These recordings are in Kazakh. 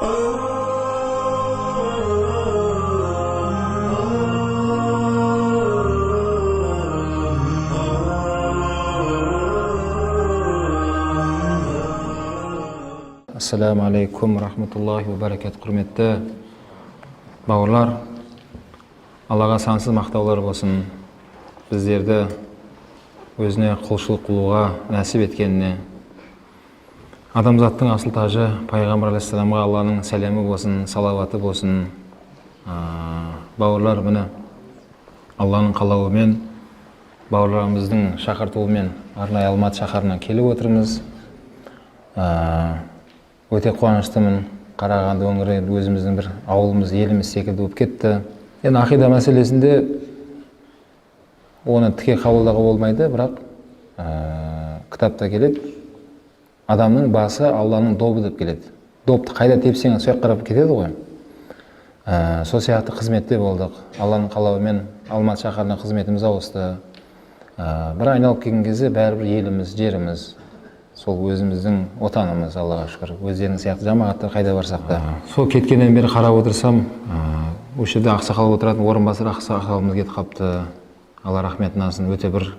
Ассаламу алейкум рахматуллахи ва баракат. Құрметті бауырлар, Аллаға сансыз мақтаулар болсын. Біздерді өзіне құлшылық қылуға нәсіп еткеніне. Адамзаттың асыл тажы пайғамбар алейхиссаламға Алланың сәлемі болсын, салауаты болсын. Бауырлар, міне Алланың қалауымен, бауырларымыздың шақыртуымен арнайы Алматы шаһарына келіп отырмыз. Өте қуаныштымын. Қарағанды өңірі өзіміздің бір ауылымыз, еліміз секілді болып кетті. Енді ақида мәселесінде оны тіке қабылдауға болмайды, бірақ кітапта келеді, адамның басы Алланың добы деп келеді. Допты қайда тепсең, сол жаққа қарап кетеді ғой. Сол сияқты қызметте болдық. Алланың қалауымен Алматы шаһарына қызметіміз ауысты. Бір айналып келген кезде бәрібір еліміз, жеріміз, сол өзіміздің отанымыз, Аллаға шүкір. Өздерің сияқты жамағаттар қайда барсақ та. Сол кеткеннен бері қарап отырсам, осы жерде ақсақал отыратын орынбасар ақсақалымыз кетіп қалыпты. Алла рахметін алсын, өте бір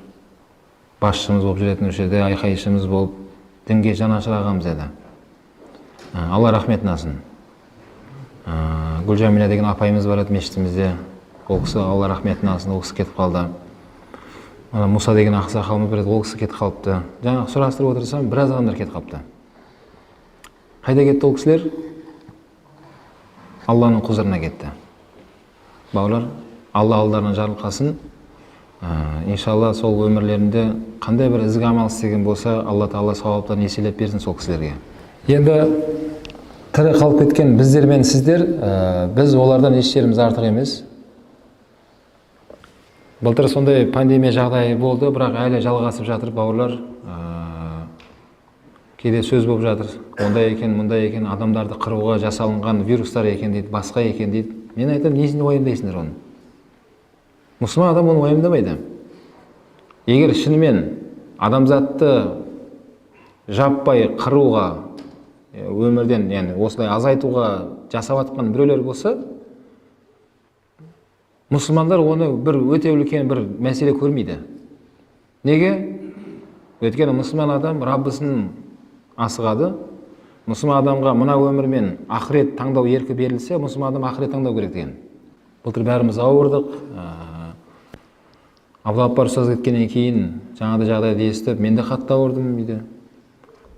басшымыз болып жүретін, осы жерде айқайшымыз болып, дінге жанашыр ағамыз еді. Алла рахметін алсын. Гүлжамила деген апайымыз бар еді мешітімізде, ол кісі Алла рахметін алсын, ол кісі кетіп қалды. Ана Мұса деген ақсақалымыз бар еді, ол кісі кетіп қалыпты. Жаңағы сұрастырып отырсам, біраз адамдар кетіп қалыпты. Қайда кетті ол кісілер? Алланың құзырына кетті. Бауырлар, Алла алдарынан жарылқасын. Иншалла сол өмірлерінде қандай бір ізгі амал істеген болса, Алла тағала сауаптарын еселеп берсін сол кісілерге. Енді тірі қалып кеткен біздер мен сіздер, біз олардан еш жеріміз артық емес. Былтыр сондай пандемия жағдайы болды, бірақ әлі жалғасып жатыр, бауырлар. Кейде сөз болып жатыр, ондай екен, мұндай екен, адамдарды қыруға жасалынған вирустар екен дейді, басқа екен дейді. Мен айтамын, несіне уайымдайсыңдар оны? Мұсылман адам оны уайымдамайды. Егер шынымен адамзатты жаппай қыруға, өмірден, яғни осылай азайтуға жасап жатқан біреулер болса, мұсылмандар оны бір өте үлкен бір мәселе көрмейді. Неге? Өйткені мұсылман адам Раббысын асығады. Мұсылман адамға мына өмір мен ақырет таңдау еркі берілсе, мұсылман адам ақырет таңдау керек деген. Былтыр бәріміз ауырдық. Абдаллаппар ұстаз кеткеннен кейін жаңағыдай жағдайды естіп, мен де қатты ауырдым үйде.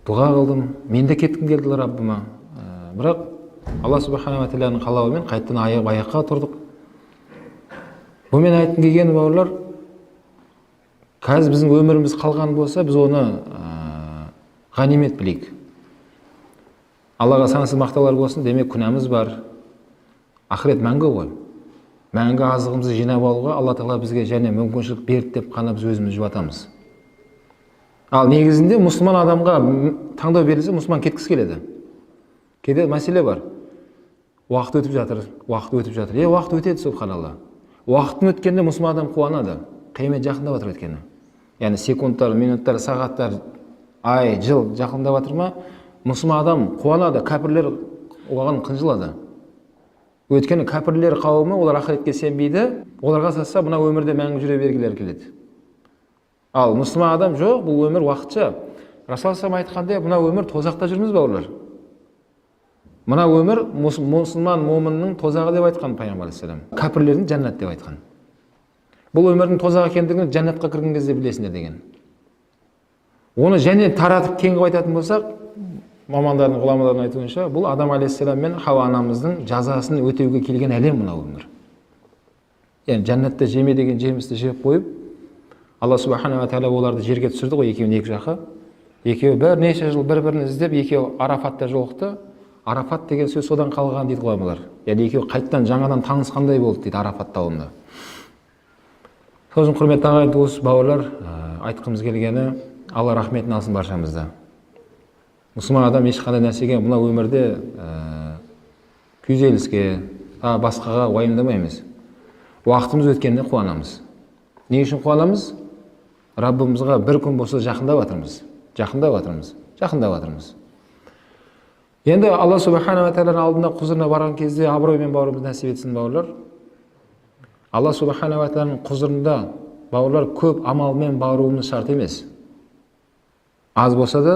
Дұға қылдым, мен де кеткім келді Раббыма. Бірақ Алла субханала тағаланың қалауымен қайтадан аяққа тұрдық. Бұнымен айтқым келгені, бауырлар, қазір біздің өміріміз қалған болса, біз оны ғанимет білейік. Аллаға сансыз мақтаулар болсын, демек күнәміз бар. Ақырет мәңгі ғой. Мәңгі азығымызды жинап алуға Алла тағала бізге және мүмкіншілік берді деп қана біз өзімізді жұбатамыз. Ал негізінде мұсылман адамға таңдау берілсе, мұсылман кеткісі келеді. Кейде мәселе бар. Уақыт өтіп жатыр, уақыт өтіп жатыр. Уақыт өтеді, субханалла. Уақыттың өткенінде мұсылман адам қуанады. Қиямет жақындап жатыр өйткені. Яғни секундтар, минуттар, сағаттар, ай, жыл жақындап жатыр ма? Мұсылман адам қуанады, кәпірлер оған қынжылады. Өйткені кәпірлер қауымы, олар ақыретке сенбейді, оларға салса мына өмірде мәңгі жүре бергілері келеді. Ал мұсылман адам жоқ, бұл өмір уақытша. Расул алейхиссалам айтқандай, мына өмір тозақта жүрміз, бауырлар. Мына өмір мұсылман момынның тозағы деп айтқан пайғамбар алейхиссалам. Кәпірлердің жәннат деп айтқан. Бұл өмірдің тозақ екендігін жәннатқа кірген кезде білесіңдер деген. Оны және таратып кең қылып айтатын болсақ, мамандардың, ғұламалардың айтуынша, бұл Адам алейхиссалам мен Хауа анамыздың жазасын өтеуге келген әлем мына өмір. Яғни жәннатта жеме деген жемісті жеп қойып, Алла субханала тағала оларды жерге түсірді ғой, екеуін екі жаққа. Екеуі бірнеше жыл бір-бірін іздеп, екеуі Арафатта жолықты. Арафат деген сөз содан қалған дейді ғұламалар. Яғни екеуі қайтадан жаңадан танысқандай болды дейді Арафат тауында. Сосын, құрметті ағайын, туыс, бауырлар, айтқымыз келгені, Алла рахметін алсын баршамызды. Мұсылман адам ешқандай нәрсеге мына өмірде күйзеліске, тағы басқаға уайымдамаймыз. Уақытымыз өткеніне қуанамыз. Не үшін қуанамыз? Раббымызға бір күн болса жақындап жатырмыз, жақындап жатырмыз, жақындап жатырмыз. Енді Алла субханала тағаланың алдына, құзырына барған кезде абыроймен баруымыз нәсіп етсін, бауырлар. Алла субханала тағаланың құзырында, бауырлар, көп амалмен баруымыз шарт емес. Аз болса да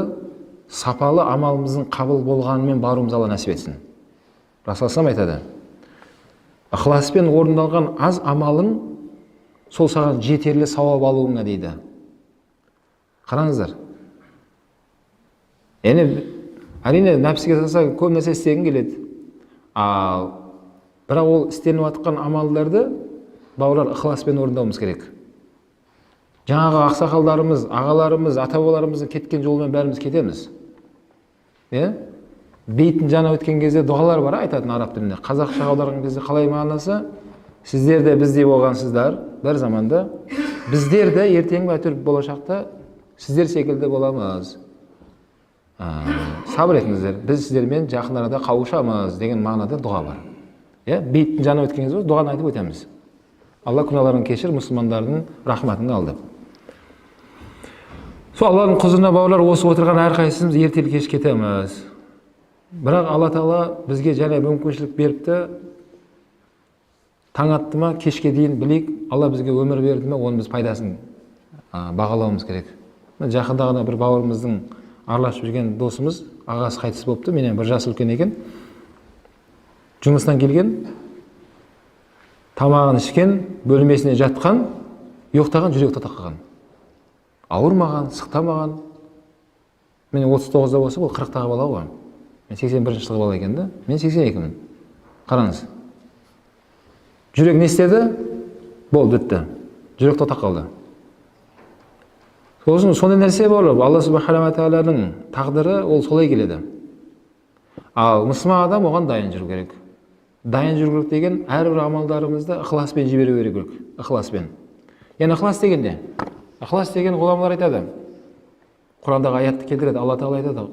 сапалы амалымыздың қабыл болғанымен баруымыз Алла нәсіп етсін. Расул айтады: ықыласпен орындалған аз амалың сол саған жетерлі сауап алуыңа дейді. Қараңыздар, яғни әрине нәпсіге салса, көп нәрсе істегің келеді, ал бірақ ол істелініп жатқан амалдарды, бауырлар, ықыласпен орындауымыз керек. Жаңағы ақсақалдарымыз, ағаларымыз, ата бабаларымыздың кеткен жолымен бәріміз кетеміз. Иә, бейіттің жанына өткен кезде дұғалар бар айтатын араб тілінде. Қазақшаға аударған кезде қалай мағынасы? Сіздер де біздей болғансыздар бір заманда, біздер де ертең әйтеуір болашақта сіздер секілді боламыз, сабыр етіңіздер, біз сіздермен жақын арада қауышамыз деген мағынада дұға бар. Иә, бейіттің жанына өткен кезде дұғаны айтып өтеміз: Алла, күнәларын кешір, мұсылмандардың рахматын ал деп. Сол Алланың құзырына, бауырлар, осы отырған әрқайсымыз ертелі кеш кетеміз. Бірақ Алла тағала бізге және мүмкіншілік беріпті. Таң атты ма, кешке дейін білейік, Алла бізге өмір берді ме, оның біз пайдасын бағалауымыз керек. Мына жақында ғана бір бауырымыздың, араласып жүрген досымыз, ағасы қайтыс болыпты. Менен бір жас үлкен екен. Жұмыстан келген, тамағын ішкен, бөлмесіне жатқан, ұйықтаған, жүрегі тоқтап қалған. Ауырмаған, сықтамаған. Мен 39-да болса, ол 40-тағы бала ғой. Мен 81-жылғы бала екен да, мен 82-мін. Қараңыз, жүрек не істеді? Болды, бітті, жүрек тоқтап қалды. Сосын сондай нәрсе бар, Алла субханала тағаланың тағдыры ол солай келеді. Ал мұсылман адам оған дайын жүру керек. Дайын жүру керек деген әрбір амалдарымызды ықыласпен жіберу керек, ықыласпен. Яғни ықылас деген не? Ықылас деген, ғұламалар айтады, Құрандағы аятты келтіреді. Алла тағала айтады: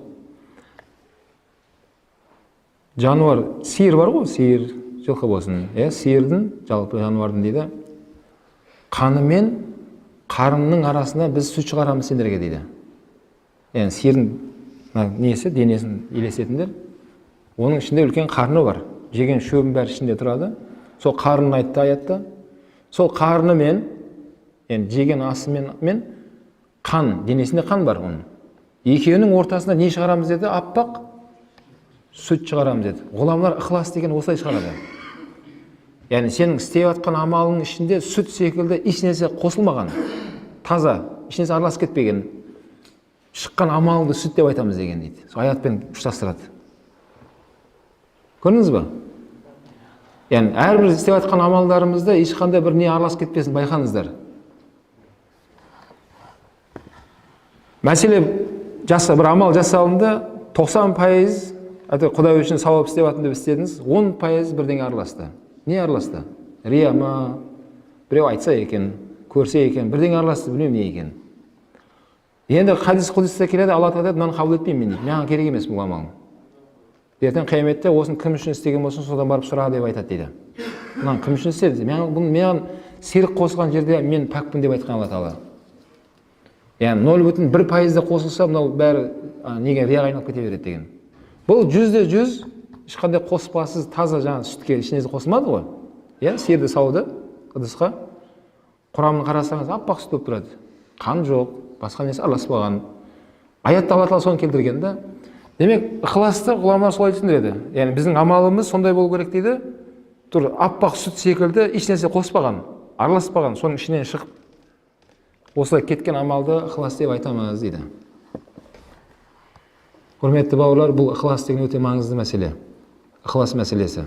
жануар, сиыр бар ғой, сиыр, жылқы болсын, иә, сиырдың, жалпы жануардың дейді, қаны мен қарынның арасына біз сүт шығарамыз сендерге дейді. Яғни сиырдың мына несі, денесін елестетіңдер, оның ішінде үлкен қарны бар, жеген шөбінің бәрі ішінде тұрады. Сол қарнын айтты аятта. Сол қарнымен, яғни жеген асымен мен қан, денесінде қан бар, оның екеуінің ортасында не шығарамыз деді? Аппақ сүт шығарамыз деді. Ғұламалар ықылас деген осылай шығарады. Яғни сенің істеп жатқан амалыңның ішінде сүт секілді ешнәрсе қосылмаған, таза, ешнәрсе араласып кетпеген шыққан амалыңды сүт деп айтамыз деген дейді. Сол аятпен ұштастырады, көрдіңіз ба? Яғни әрбір істеп жатқан амалдарымызда ешқандай бір не араласып кетпесін, байқаңыздар. Мәселе жаса, бір амал жасалынды, 90%, әйтеуір Құдай үшін сауап істеп жатырмын деп істедіңіз, 10% бірдеңе араласты. Не араласты? Рия ма, біреу айтса екен, көрсе екен, бірдеңе араласты, білмеймін не екен. Енді хадис құдиста келеді, Алла тағала айтады: мынаны қабыл етпеймін мен дейді, маған керек емес бұл амалың. Ертең қияметте осыны кім үшін істеген болсаң, содан барып сұра деп айтады дейді. Мынаны кім үшін істеді? Маған бұны, маған серік қосылған жерде мен пәкпін деп айтқан Алла тағала. Яғни 0,1% да қосылса, мынау бәрі неге, рияға айналып кете береді деген. Бұл 100% ешқандай қоспасыз таза, жаңағы сүтке ешнәрсе қосылмады ғой, иә. Сиырды сауды ыдысқа, құрамын қарасаңыз, аппақ сүт болып тұрады, қан жоқ, басқа нәрсе араласпаған. Аятта Алла тағала соны келтірген да. Демек, ықыласты ғұламалар солай түсіндіреді. Яғни біздің амалымыз сондай болу керек дейді, тура аппақ сүт секілді, ешнәрсе қоспаған, араласпаған, соның ішінен шығып осылай кеткен амалды ықылас деп айтамыз дейді. Құрметті бауырлар, бұл ықылас деген өте маңызды мәселе, ықылас мәселесі.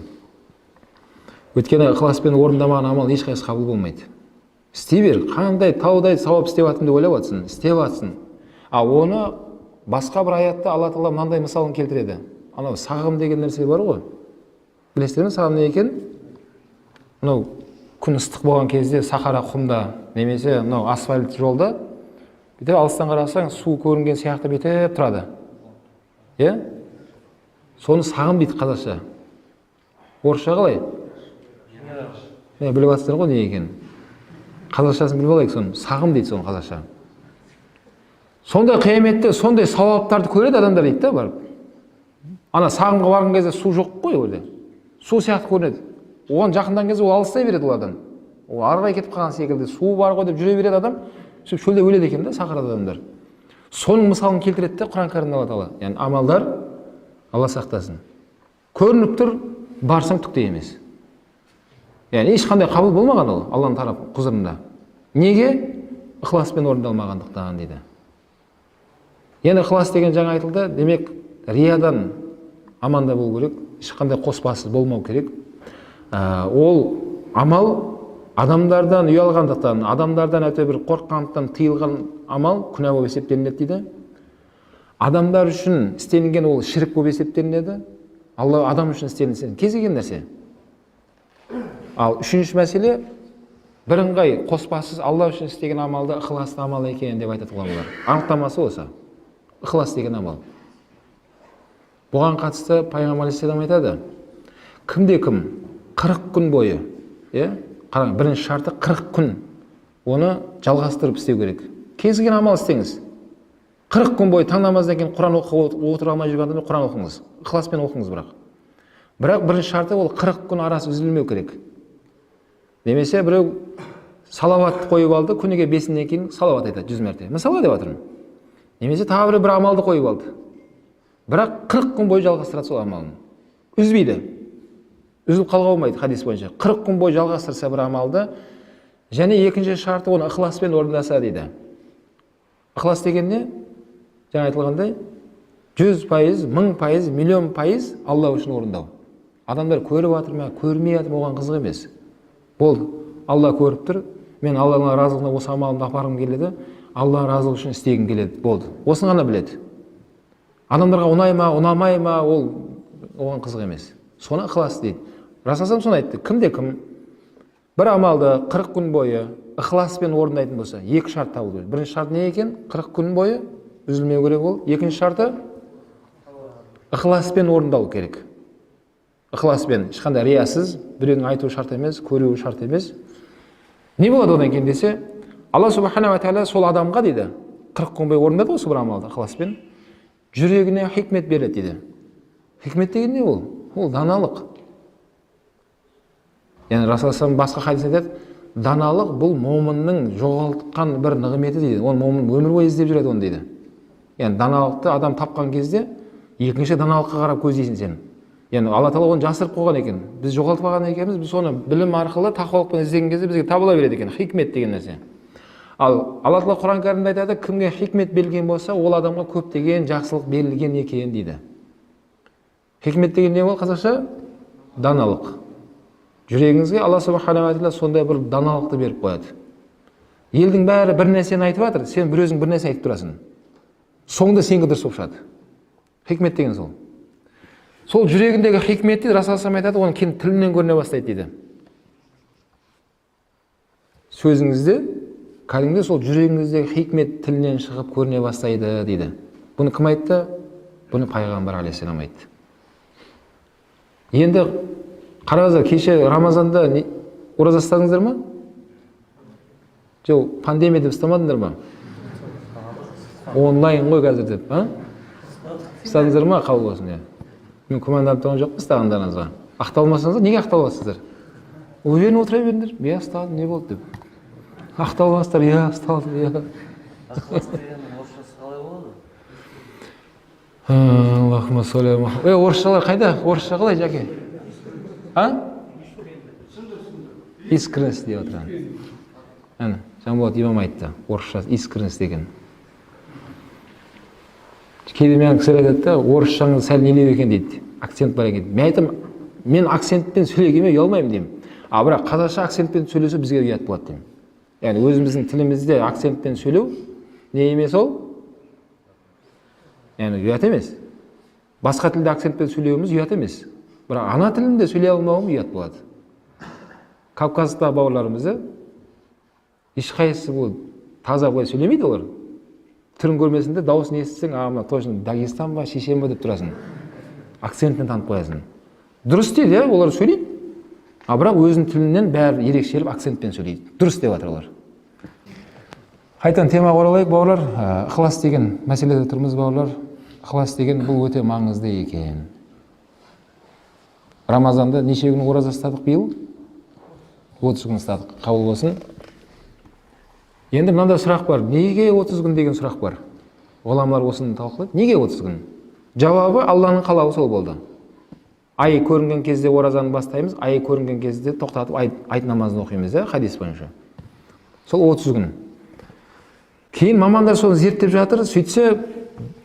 Өйткені ықыласпен орындамаған амал ешқайсысы қабыл болмайды. Істей бер, қандай таудай сауап істеп жатырмын деп ойлап жатсың, істеп жатсың. А оны басқа бір аятта Алла тағала мынандай мысалын келтіреді. Анау сағым деген нәрсе бар ғой, білесіздер ме сағым не екенін? Мынау күн ыстық болған кезде сахара құмда немесе мынау асфальт жолда бүйтіп алыстан қарасаң, су көрінген сияқты бүйтіп тұрады, иә. Соны сағым дейді қазақша. Орысша қалай? Міне, біліп жатсыздар ғой не екенін. Қазақшасын біліп алайық соны. Сағым дейді соны қазақша. Сондай қияметте сондай сауаптарды көреді адамдар дейді да барып. Ана сағымға барған кезде су жоқ қой, ол жерде су сияқты көрінеді. Оған жақындаған кезде ол алыстай береді олардан, ол ары қарай кетіп қалған секілді. Су бар ғой деп жүре береді адам, сөйтіп шөлде өледі екен да сахарада адамдар. Соның мысалын келтіреді де Құран кәрімде Алла Тағала. Яғни амалдар, Алла сақтасын, көрініп тұр, барсаң, түк те емес. Яғни ешқандай қабыл болмаған ол Алланың тарап құзырында. Неге? Ықыласпен орындалмағандықтан дейді. Енді ықылас деген жаңа айтылды. Демек, риядан аманда болу керек, ешқандай қоспасыз болмау керек. Ол амал адамдардан ұялғандықтан, адамдардан әйтеуір бір қорыққандықтан тыйылған амал күнә болып есептелінеді дейді. Адамдар үшін істелінген ол шірік болып есептелінеді. Алла адам үшін істелінсе, кез келген нәрсе. Ал үшінші мәселе, бірыңғай қоспасыз Алла үшін істеген амалды ықыласты амал екен деп айтады ғұламалар. Анықтамасы осы ықылас деген амал. Бұған қатысты пайғамбар алейхиссалам айтады: кімде кім 40 күн бойы, иә, қараңыз, бірінші шарты 40 күн оны жалғастырып істеу керек. Кез келген амал істеңіз, 40 күн бойы таң намазынан кейін Құран оқып отыра алмай жүрген адамдар, Құран оқыңыз, ықыласпен оқыңыз. Бірақ бірінші шарты ол 40 күн арасы үзілмеу керек. Немесе біреу салауат қойып алды, күніге бесіннен кейін салауат айтады 100 мәрте, мысалға деп жатырмын. Немесе тағы біреу бір амалды қойып алды, бірақ 40 күн бойы жалғастырады сол амалын, үзбейді, үзіліп қалуға болмайды. Хадис бойынша 40 күн бойы жалғастырса бір амалды және екінші шарты оны ықыласпен орындаса дейді. Ықылас деген не? Жаңа айтылғандай, 100%, 1000%, 1000000% Алла үшін орындау. Адамдар көріп жатыр ма, көрмей жатыр ма, оған қызық емес. Болды, Алла көріп тұр, мен Алланың разылығына осы амалымды апарғым келеді, Алла разылығы үшін істегім келеді, болды, осыны ғана біледі. Адамдарға ұнай ма, ұнамай ма, ол оған қызық емес. Соны ықылас дейді. Расул соны айтты: кімде кім бір амалды 40 күн бойы ықыласпен орындайтын болса, екі шарт табылу керек. Бірінші шарт не екен? 40 күн бойы үзілмеу керек ол. Екінші шарты ықыласпен орындалу керек, ықыласпен, ешқандай риясыз, біреудің айтуы шарт емес, көруі шарт емес. Не болады одан кейін десе, Алла субханала тағала сол адамға дейді, 40 күн бойы орындады ғой сол бір амалды ықыласпен, жүрегіне хикмет береді дейді. Хикмет деген не ол? Ол даналық. Яғни Расул басқа хадисте айтады: даналық бұл момынның жоғалтқан бір нығметі дейді. Оны момын өмір бойы іздеп жүреді оны дейді. Яғни даналықты адам тапқан кезде екінші даналыққа қарап көздейсің сен. Яғни Алла Тағала оны жасырып қойған екен, біз жоғалтып алған екенбіз. Біз соны білім арқылы, тақуалықпен іздеген кезде бізге табыла береді екен хикмет деген нәрсе. Ал Алла Тағала Құран кәрімде айтады: кімге хикмет берілген болса, ол адамға көптеген жақсылық берілген екен дейді. Хикмет деген не ол қазақша? Даналық. Жүрегіңізге Алла субханала тағала сондай бір даналықты беріп қояды. Елдің бәрі бір нәрсені айтып жатыр, сен бір өзің бір нәрсе айтып тұрасың, соңында сенікі дұрыс болып шығады. Хикмет деген сол. Сол жүрегіндегі хикмет дейді. Расул айтады, оның кейін тілінен көріне бастайды дейді. Сөзіңізде кәдімгідей сол жүрегіңіздегі хикмет тілінен шығып көріне бастайды дейді. Бұны кім айтты? Бұны пайғамбар алейхисалам айтты. Енді қараңыздар, кеше Рамазанда ораза ұстадыңыздар ма? Жоқ, пандемия деп ұстамадыңдар ма? Онлайн ғой қазір деп, а ұстадыңыздар ма? Қабыл болсын. Иә, мен күмәнданып тұрған жоқпын ұстағандарыңызға. Ақталмасаңыздар, неге ақталып? Уверенно отыра беріңдер, иә, ұстадым, не болды деп. Ақталмастар, иә, ұсталдым, иә. Ықылас дегеннің орысшасы қалай болады? Аллахума салли аля Мухаммад. Ей, орысшалар қайда? Орысша қалай, жәке? А, искренность деп отыр. Әне, Жанболат имам айтты, орысшасы искренность деген. Кейде маған кісілер айтады да, орысшаңыз сәл нелеу екен дейді, акцент бар екен. Мен айтамын, мен акцентпен сөйлегенме ұялмаймын деймін, а бірақ қазақша акцентпен сөйлесе, бізге ұят болады деймін. Яғни өзіміздің тілімізде акцентпен сөйлеу не емес ол, яғни ұят емес. Басқа тілде акцентпен сөйлеуіміз ұят емес, бірақ ана тілінде сөйлей алмауым ұят болады. Кавказдағы бауырларымыз да, ешқайсысы бұл таза былай сөйлемейді. Олар түрін көрмесін де, дауысын естісең, а, мына точно Дагестан ба, Шешен ба деп тұрасың, акцентінен танып қоясың. Дұрыс дейді, иә, олар сөйлейді, а бірақ өзінің тілінен бәрі ерекшеліп акцентпен сөйлейді. Дұрыс деп жатыр олар. Қайтадан темаға оралайық, бауырлар. Ықылас деген мәселеде тұрмыз, бауырлар. Ықылас деген бұл өте маңызды екен. Рамазанда неше күн ораза ұстадық биыл? 30 күн ұстадық. Қабыл болсын. Енді мынандай сұрақ бар. Неге 30 күн деген сұрақ бар. Ғұламалар осыны талқылайды. Неге 30 күн? Жауабы Алланың қалауы сол болды. Ай көрінген кезде оразаны бастаймыз, ай көрінген кезде тоқтатып айт намазын оқимыз, иә, хадис бойынша. Сол 30 күн. Кейін мамандар соны зерттеп жатыр, сөйтсе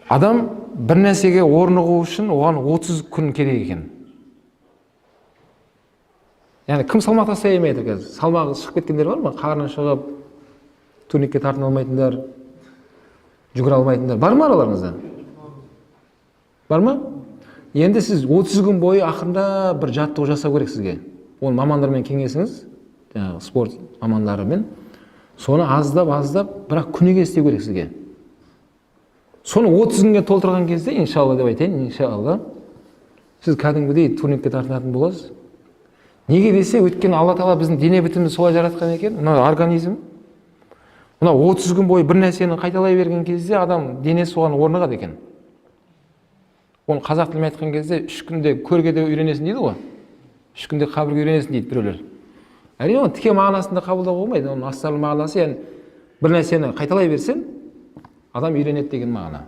адам бір нәрсеге орнығу үшін оған 30 күн керек екен. Яғни кім салмақ тастай алмайды қазір? Салмағы шығып кеткендер бар ма? Қарны шығып, турникке тартына алмайтындар, жүгіре алмайтындар бар ма араларыңызда? Бар ма? Енді сіз 30 күн бойы ақырындап бір жаттығу жасау керек сізге. Оны мамандармен кеңесіңіз, жаңағы спорт мамандарымен. Соны аздап-аздап, бірақ күніге істеу керек сізге. Соны 30 күнге толтырған кезде, иншалла деп айтайын, иншалла, сіз кәдімгідей турникке тартынатын боласыз. Неге десе, өйткені Алла Тағала біздің дене бітімімізді солай жаратқан екен, мына организм. Мына 30 күн бойы бір нәрсені қайталай берген кезде адам денесі соған орнығады екен. Оны қазақ тілімен айтқан кезде 3 күнде көрге де үйренесің дейді ғой. 3 күнде қабірге үйренесің дейді біреулер. Әрине, оны тіке мағынасында қабылдауға болмайды. Оның астарлы мағынасы, яғни бір нәрсені қайталай берсең, адам үйренеді деген мағына.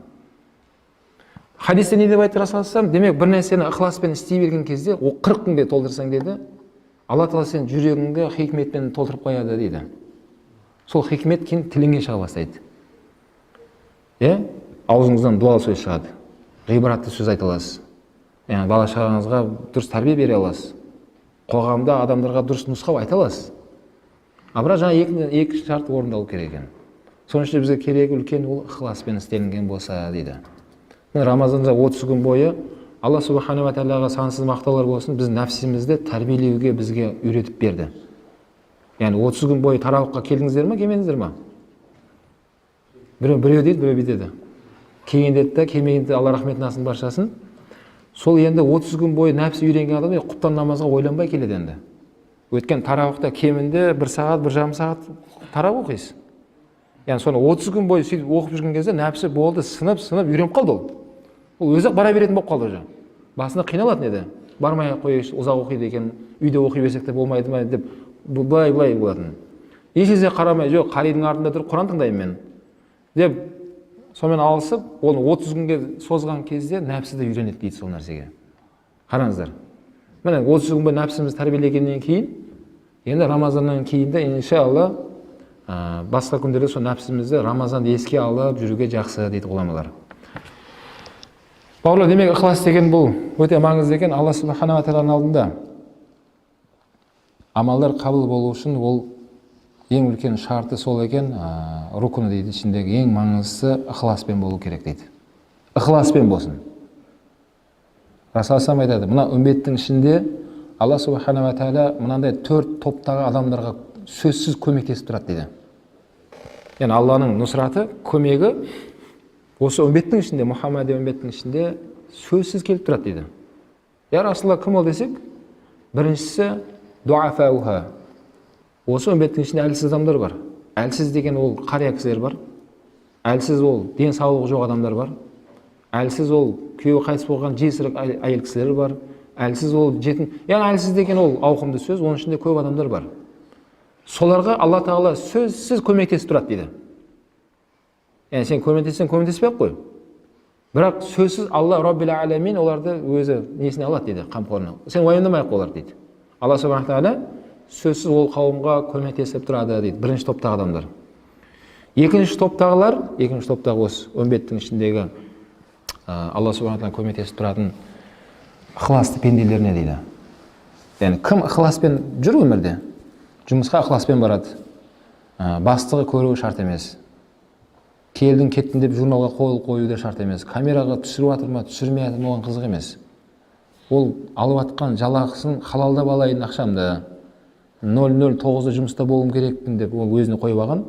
Хадисте не деп айтты Расул алейхиссалам? Демек, бір нәрсені ықыласпен істей берген кезде, ол 40 күнге толтырсаң деді, Алла Тағала сенің жүрегіңді хикметпен толтырып қояды дейді. Сол хикмет кейін тіліңе шыға бастайды. Иә? Аузыңыздан дуалы сөз шығады. Ғибратты сөз айта аласыз. Яғни бала шағаңызға дұрыс тәрбие бере аласыз. Қоғамда адамдарға дұрыс нұсқау айта аласыз. А бірақ жаңа екі шарт орындалу керек екен. Соның ішінде бізге керегі үлкен ол ықыласпен істелінген болса дейді. Міне, Рамазанда 30 күн бойы Алла Субханала Тағалаға сансыз мақтаулар болсын, біз нәпсімізді тәрбиелеуге бізге үйретіп берді. Яғни 30 күн бойы тарауыққа келдіңіздер ма, келмедіңіздер ма? Біреу дейді, біреу бүйтеді. Келген деді да, келмеген деді, Алла рахметін алсын баршасын. Сол енді 30 күн бойы нәпсі үйренген адам құптан намазға ойланбай келеді енді. Өйткені тарауықта кемінде 1 сағат, 1,5 сағат тарауық оқисыз. Яғни соны 30 күн бойы сөйтіп оқып жүрген кезде нәпсі болды, сынып, сынып үйреніп қалды ол. Ол өзі бара беретін болып қалды уже. Басында қиналатын еді. Бармай ақ қояйыншы, ұзақ оқиды екен, үйде оқи берсек те болмайды ма деп былай былай болатын. Еш жерге қарамай, жоқ, қаридің артында тұрып Құран тыңдаймын мен деп сонымен алысып, оны 30 күнге созған кезде нәпсі де үйренеді дейді сол нәрсеге. Қараңыздар. Міне, 30 күн бойы нәпсімізді тәрбиелегеннен кейін, енді Рамазаннан кейін де иншалла басқа күндерде сол нәпсімізді Рамазанды еске алып жүруге жақсы дейді ғұламалар. Бауырлар, демек ықылас деген бұл өте маңызды екен. Алла Субханала Тағаланың алдында амалдар қабыл болу үшін ол ең үлкен шарты сол екен, рукуны дейді, ішіндегі ең маңыздысы ықыласпен болу керек дейді. Ықыласпен болсын. Расул алейхиссалам айтады, мына үмбеттің ішінде Алла Субханала Тағала мынандай 4 топтағы адамдарға сөзсіз көмектесіп тұрады дейді. Яғни Алланың нұсраты, көмегі осы үмбеттің ішінде, Мұхаммади үмбеттің ішінде сөзсіз келіп тұрады дейді. Я Расулалла, кім ол десек, біріншісі дуафауха. Осы үмбеттің ішінде әлсіз адамдар бар. Әлсіз деген ол қария кісілер бар. Әлсіз ол денсаулығы жоқ адамдар бар. Әлсіз ол күйеуі қайтыс болған жесір әйел кісілер бар. Әлсіз ол жетім. Яғни әлсіз деген ол ауқымды сөз, оның ішінде көп адамдар бар. Соларға Алла Тағала сөзсіз көмектесіп тұрады дейді. Яғни сен көмектессең, көмектеспей ақ қой. Бірақ сөзсіз Алла Раббил Аламин оларды өзі несіне алады дейді, қамқорына. Сен уайымдамай ақ қой олар дейді. Алла Субхана Тағала сөзсіз ол қауымға көмектесіп тұрады дейді. Бірінші топтағы адамдар. Екінші топтағылар, екінші топтағы осы үмбеттің ішіндегі Алла Субхана Тағала көмектесіп тұратын ықыласты пенделеріне дейді. Яғни кім ықыласпен жүр өмірде, жұмысқа ықыласпен барады, бастығы көруі шарт емес. Келдің, кеттің деп журналға қол қою да шарт емес. Камераға түсіріп жатыр ма, түсірмей жатыр ма, оған қызық емес. Ол алып жатқан жалақысын халалдап алайын ақшамды, 009-да жұмыста болуым керекпін деп ол өзіне қойып алған.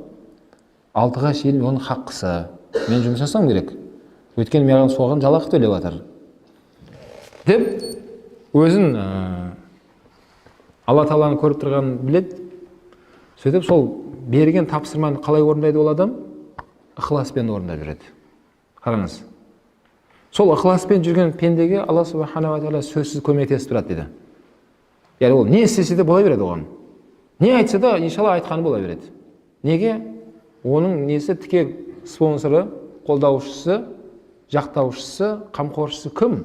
6-ға шейін оның хаққысы, мен жұмыс жасауым керек, өйткені маған соған жалақы төлеп жатыр деп өзін Алла Тағаланы көріп тұрғанын біледі. Сөйтіп сол берген тапсырманы қалай орындайды ол адам? Ықыласпен орындап жүреді. Қараңыз, сол ықыласпен жүрген пендеге Алла Субханала Тағала сөзсіз көмектесіп тұрады дейді. Яғни ол не істесе де бола береді оған. Не айтса да, иншалла, айтқаны бола береді. Неге? Оның несі тіке спонсоры, қолдаушысы, жақтаушысы, қамқоршысы кім?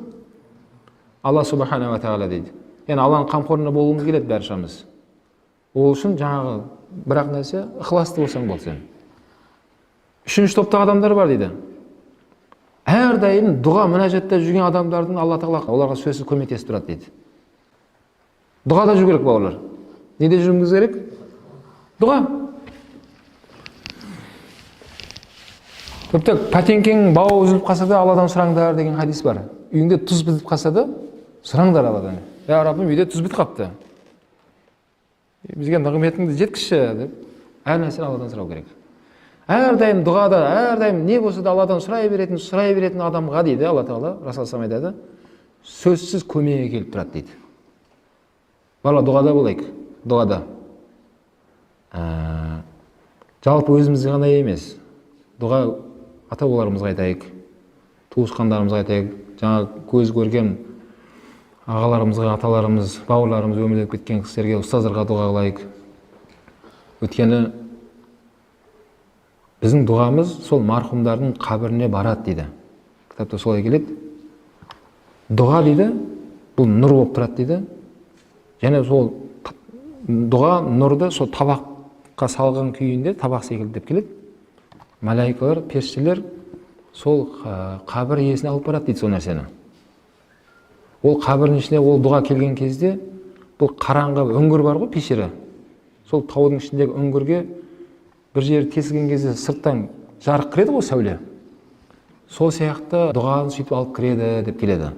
Алла субханала тағала дейді. Яғни Алланың қамқорында болғымыз келеді баршамыз. Ол үшін жаңағы бір ақ нәрсе, ықыласты болсаң болды сен. Үшінші топтағы адамдар бар дейді. Әрдайым дұға мінәжатта жүрген адамдардың Алла тағала оларға сөзсіз көмектесіп тұрады дейді. Дұғада жүру керек, бауырлар. Неде жүруіміз керек? Дұға. Тіпті пәтеңкенің бауы үзіліп қалса да, Алладан сұраңдар деген хадис бар. Үйіңде тұз бітіп қалса да, сұраңдар Алладан. Я Раббым, үйде тұз бітіп қалыпты. Бізге нығметіңді жеткізші деп әр нәрсені Алладан сұрау керек. Әрдайым дұғада, әрдайым не болса да Алладан сұрай беретін, сұрай беретін адамға дейді Алла тағала, Расул айтады, сөзсіз көмегі келіп тұрады дейді. Бала, дұғада болайық, дұғада. Жалпы өзімізге ғана емес, дұға ата бабаларымызға айтайық, туысқандарымызға айтайық, жаңа көз көрген ағаларымызға, аталарымыз, бауырларымыз өмірден өтіп кеткен кісілерге, ұстаздарға дұға қылайық. Өйткені біздің дұғамыз сол марқұмдардың қабіріне барады дейді. Кітапта солай келеді. Дұға дейді, бұл нұр болып тұрады дейді. Және сол дұға нұрды сол табаққа салған күйінде табақ секілді деп келеді. Малайкалар, періштелер сол қабір иесіне алып барады дейді сол нәрсені. Ол қабірдің ішіне ол дұға келген кезде бұл қараңғы үңгір бар ғой, пещера. Сол таудың ішіндегі үңгірге бір жері тесілген кезде сырттан жарық кіреді ғой, сәуле. Сол сияқты дұғаны сөйтіп алып кіреді деп келеді.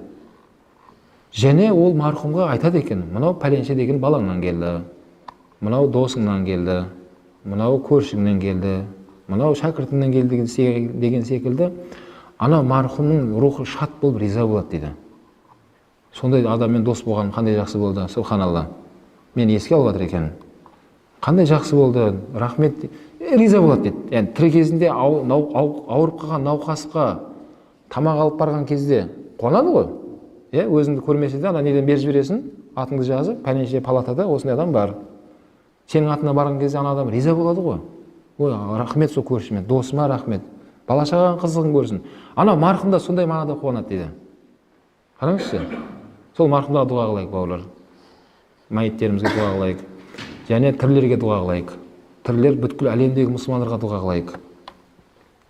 Және ол марқұмға айтады екен, мынау пәленше деген балаңнан келді, мынау досыңнан келді, мынау көршіңнен келді, мынау шәкіртіңнен келді деген секілді. Ана марқұмның рухы шат болып риза болады дейді. Сондай адаммен дос болғаным қандай жақсы болды, субханалла. Мен еске алып жатыр екен. Қандай жақсы болды, рахмет, риза болады дейді. Яғни тірі кезінде ауырып қалған науқасқа тамақ алып барған кезде қуанады ғой. Иә, өзіңді көрмесе де ана неден беріп жібересің, атыңды жазып, пәленше палатада осындай адам бар. Сенің атына барған кезде ана адам риза болады ғой. Ой, рахмет сол көршіме, досыма рахмет. Бала шағаның қызығын көрсін. Ана марқұм да сондай мағынада қуанады дейді. Қараңызшы. Сол марқұмдарға дұға қылайық, бауырлар. Мәйіттерімізге дұға қылайық. Және тірілерге дұға қылайық. Тірілер бүткіл әлемдегі мұсылмандарға дұға қылайық.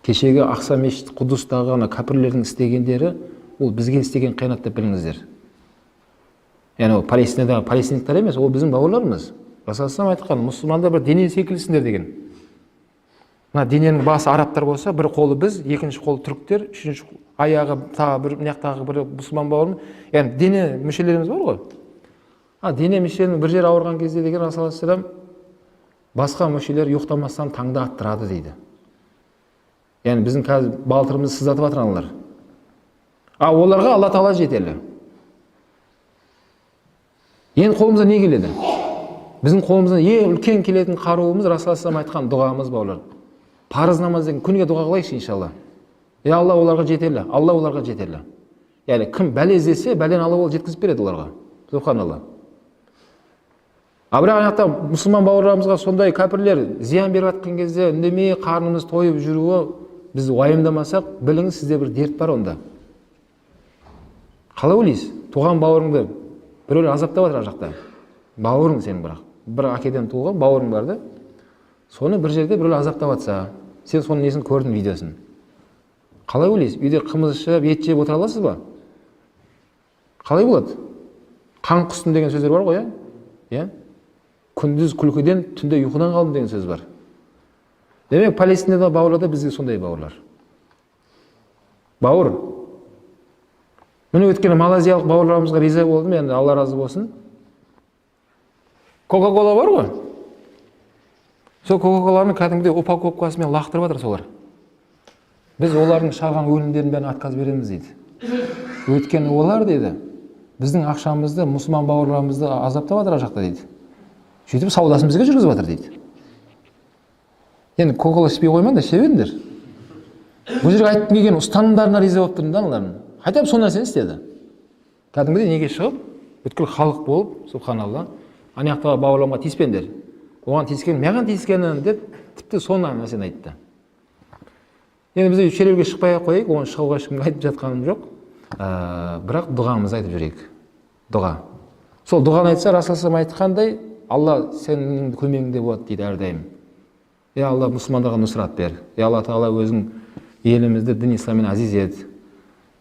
Кешегі Ақса мешіт Құдыстағы ана кәпірлердің істегендері ол бізге істеген қиянат деп біліңіздер. Яғни ол Палестинадағы палестиндіктер емес, ол біздің бауырларымыз. Расул айтқан, мұсылмандар бір дене секілдісіңдер деген. Мына дененің басы арабтар болса, бір қолы біз, екінші қолы түріктер, үшінші аяғы тағы бір, мына жақтағы бір мұсылман бауырым. Яғни дене мүшелеріміз бар ғой. Дене мүшелерінің бір жері ауырған кезде деген Расул алейхиссалам басқа мүшелер ұйықтамастан таңда аттырады дейді. Яғни біздің қазір балтырымызды сыздатып жатыр аналар. А оларға Алла тағала жетелі. Енді қолымыздан не келеді? Біздің қолымыздан ең үлкен келетін қаруымыз Расул алейхиссалам айтқан дұғамыз, бауырлар. Парыз намаз деген күніге дұға қылайықшы иншалла. Е Алла оларға жетелі, Алла оларға жетелі. Яғни кім бәле іздесе, бәлені Алла ол жеткізіп береді оларға. Субханалла. А бірақ ана жақта мұсылман бауырларымызға сондай кәпірлер зиян беріп жатқан кезде үндемей қарнымыз тойып жүруі біз уайымдамасақ, біліңіз, сізде бір дерт бар онда. Қалай ойлайсыз? Туған бауырыңды біреулер азаптап жатыр ар жақта. Бауырың сенің бірақ. Бір әкеден туған бауырың бар да. Соны бір жерде біреулер азаптап жатса, сен соның несін көрдің, видеосын. Қалай ойлайсыз? Үйде қымыз ішіп, ет жеп отыра аласыз ба? Қалай болады? Қан құстым деген сөздер бар ғой, иә? Иә? Күндіз күлкіден, түнде ұйқыдан қалдым деген сөз бар. Демек, Палестинада бауырлар да бізге сондай бауырлар. Бауыр. Міне өткені малайзиялық бауырларымызға риза болдым, енді Алла разы болсын. Кока-кола бар ғой. Сол Кока-коланы кәдімгідей упаковкасымен лақтырып жатыр солар. Біз олардың шығарған өнімдерін бәрін отказ береміз дейді. Өйткені олар дейді, біздің ақшамызды, мұсылман бауырларымызды азаптап жатыр ар жақта дейді. Сөйтіп саудасын бізге жүргізіп жатыр дейді. Енді Кока-кола ішпей қоймаңдар, іше беріңдер. Бұл жерге айтқым келген ұстанымдарына риза болып тұрмын да аналардың. Хотя бы сол нәрсені істеді. Кәдімгідей неге шығып, Бүткіл халық болып, субханалла, ана жақтағы бауырларыма тиіспеңдер, оған тиіскен маған тиіскенін деп тіпті соны нәрсені айтты. Енді біз шеруге шықпай ақ қояйық, оны шығуға ешкімге айтып жатқаным жоқ. Бірақ дұғамызды айтып жүрейік. Дұға. Сол дұғаны айтса, Расул айтқандай, Алла сенің көмегіңде болады дейді әрдайым. Е Алла, мұсылмандарға нұсрат бер. Е Алла Тағала, өзің елімізді дін исламмен азиз ет.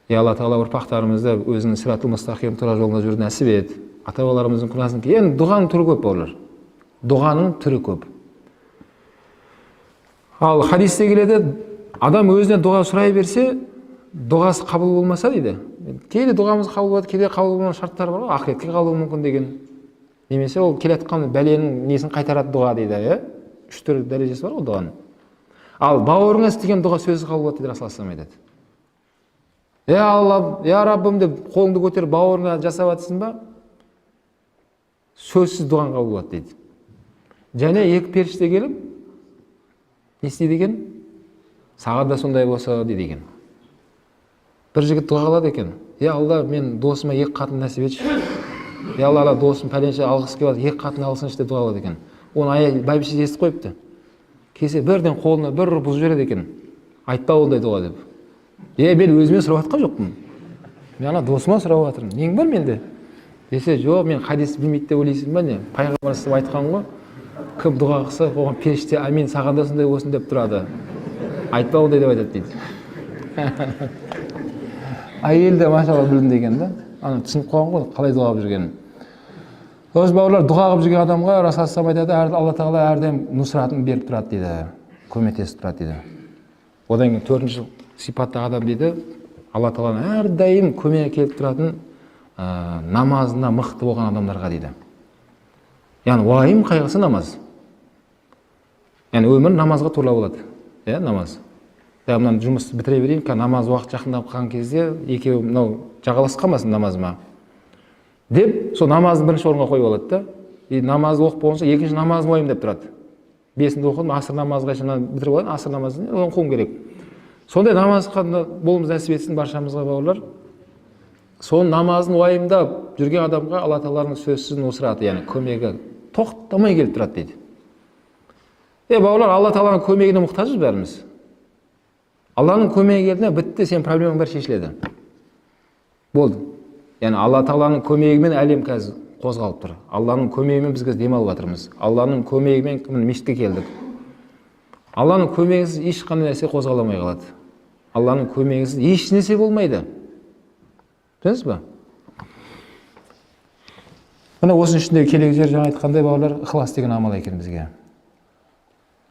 Е Алла Тағала, ұрпақтарымызды өзіңнің сиратул мустақим тура жолында жүруді нәсіп ет. Ата бабаларымыздың күнәсін. Енді дұғаның түрі көп, бауырлар. Дұғаның түрі көп. Ал хадисте келеді, адам өзіне дұға сұрай берсе, дұғасы қабыл болмаса дейді. Кейде дұғамыз қабыл болады, кейде қабыл болмаған шарттар бар ғой, ақыретке қалуы мүмкін деген. Немесе ол келе жатқан бәленің несін қайтарады дұға дейді, иә? Үш түрлі дәрежесі бар ғой дұғаның. Ал бауырыңа істеген дұға сөзсіз қабыл болады дейді, Расул айтады. Е Алла, я Раббым деп қолыңды көтеріп бауырыңа жасап жатырсың ба? Сөзсіз дұғаң қабыл болады дейді. Және екі періште келіп не істейді екен? Саған да сондай болса дейді екен. Бір жігіт дұға қылады екен. Е Алла, мен досыма екі қатын нәсіп етші. Е Алла, ана досым пәленше алғысы келіп жатыр, екі қатын алсыншы деп дұға қылады екен. Оны әйел бәйбішесі естіп қойыпты. Келсе бірден қолына бір ұрып бұзып жібереді екен. Айтпа ондай дұға деп. Е, мен өзіме сұрап жатқан жоқпын. Мен ана досыма сұрап жатырмын. Нең бар менде? Десе, жоқ, мен хадис білмейді деп ойлайсың ба не? Пайғамбар айтқан ғой. Кім дұға қылса, оған періште амин, саған да сондай болсын деп тұрады. Айтпа ондай деп айтады дейді. Әйел де машалла білдім деген да. Ана түсініп қойған ғой қалай дұға қылып жүргенін. Өз бауырлар, дұға қылып жүрген адамға Расул айтады, Алла Тағала әрдайым нұсратын беріп тұрады дейді, көмектесіп тұрады дейді. Одан кейін төртінші сипаттағы адам дейді, Алла Тағаланың әрдайым көмегі келіп тұратын намазына мықты болған адамдарға дейді. Яғни уайым қайғысы намаз. Яғни өмір намазға тура болады. Иә, намаз. Я мынаны жұмысты бітіре берейін, қазір намаз уақыт жақындап қалған кезде екеуі мынау жағаласып қалмасын намазыма деп, сол намазды бірінші орынға қойып алады да. И намазды оқып болған соң екінші намазын уайымдап тұрады. Бесінде оқыдым, аср намазға шейін мынаны бітіріп алайын, аср намазын оны оқуым керек. Сондай намазға болуымыз нәсіп етсін баршамызға, бауырлар. Сол намазын уайымдап жүрген адамға Алла Тағаланың сөзсіз нұсраты, яғни көмегі тоқтамай келіп тұрады дейді. Е, бауырлар, Алла Тағаланың көмегіне мұқтажбыз бәріміз. Алланың көмегі келді ме, бітті, сенің проблемаң бәрі шешіледі. Болды. Яғни Алла Тағаланың көмегімен әлем қазір қозғалып тұр. Алланың көмегімен біз қазір демалып жатырмыз. Алланың көмегімен міне мешітке келдік. Алланың көмегісіз ешқандай нәрсе қозғала алмай қалады. Алланың көмегісіз еш нәрсе болмайды. Түсінесіз ба? Міне, осының ішіндегі керек жер, жаңа айтқандай, бауырлар, ықылас деген амал екен бізге.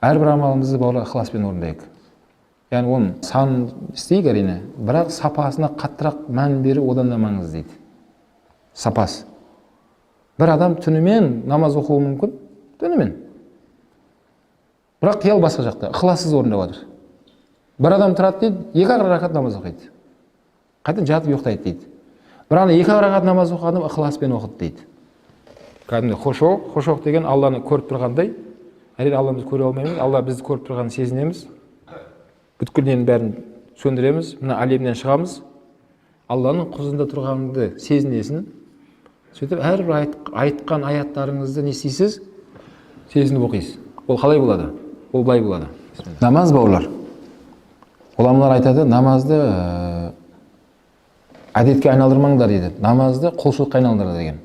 Әрбір амалымызды, бауырлар, ықыласпен орындайық. Яғни оның санын істейік, әрине, бірақ сапасына қаттырақ мән беру одан да маңызды дейді. Сапасы. Бір адам түнімен намаз оқуы мүмкін, түнімен. Бірақ қиял басқа жақта, ықылассыз орындап жатыр. Бір адам тұрады дейді, екі ақ ракат намаз оқиды. Қайтадан жатып ұйықтайды дейді. Бірақ ана екі ақ ракат намаз оқыған адам ықыласпен оқыды дейді. Кәдімгі хошо, хошо деген Алланы көріп тұрғандай. Әрине, Алланы біз көре алмаймыз, Алла бізді көріп тұрғанын сезінеміз. Бүткіл ненің бәрін сөндіреміз, мына әлемнен шығамыз. Алланың құзырында тұрғаныңды сезінесің. Сөйтіп әрбір айтқан аяттарыңызды не істейсіз? Сезініп оқисыз. Ол қалай болады? Ол былай болады. Намаз, бауырлар. Ғұламалар айтады, намазды әдетке айналдырмаңдар дейді. Намазды құлшылыққа айналдырды деген.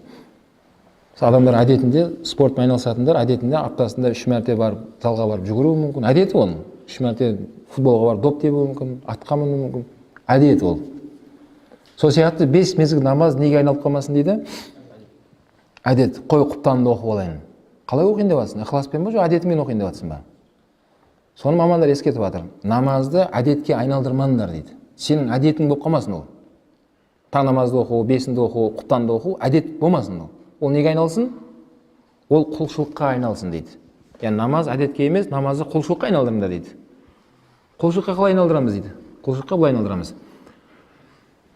Мысалы, адамдар әдетінде спортпен айналысатындар әдетінде аптасында 3 мәрте барып залға барып жүгіруі мүмкін. Әдеті оның. 3 мәрте футболға барып доп тебуі мүмкін, атқа мінуі мүмкін. Әдеті ол. Сол сияқты 5 мезгіл намаз неге айналып қалмасын дейді? Әдет. Қой, құптанды оқып алайын. Қалай оқиын деп жатсың? Ықыласпен ба, жоқ әдетіңмен оқиын деп жатсың ба? Соны мамандар ескертіп жатыр. Намазды әдетке айналдырмаңдар дейді. Сенің әдетің болып қалмасын ол. Таң намазды оқу, бесінді оқу, құптанды оқу әдет болмасын ол. Ол неге айналсын? Ол құлшылыққа айналсын дейді. Яғни намаз әдетке емес, намазды құлшылыққа айналдырыңдар дейді. Құлшылыққа қалай айналдырамыз дейді? Құлшылыққа былай айналдырамыз.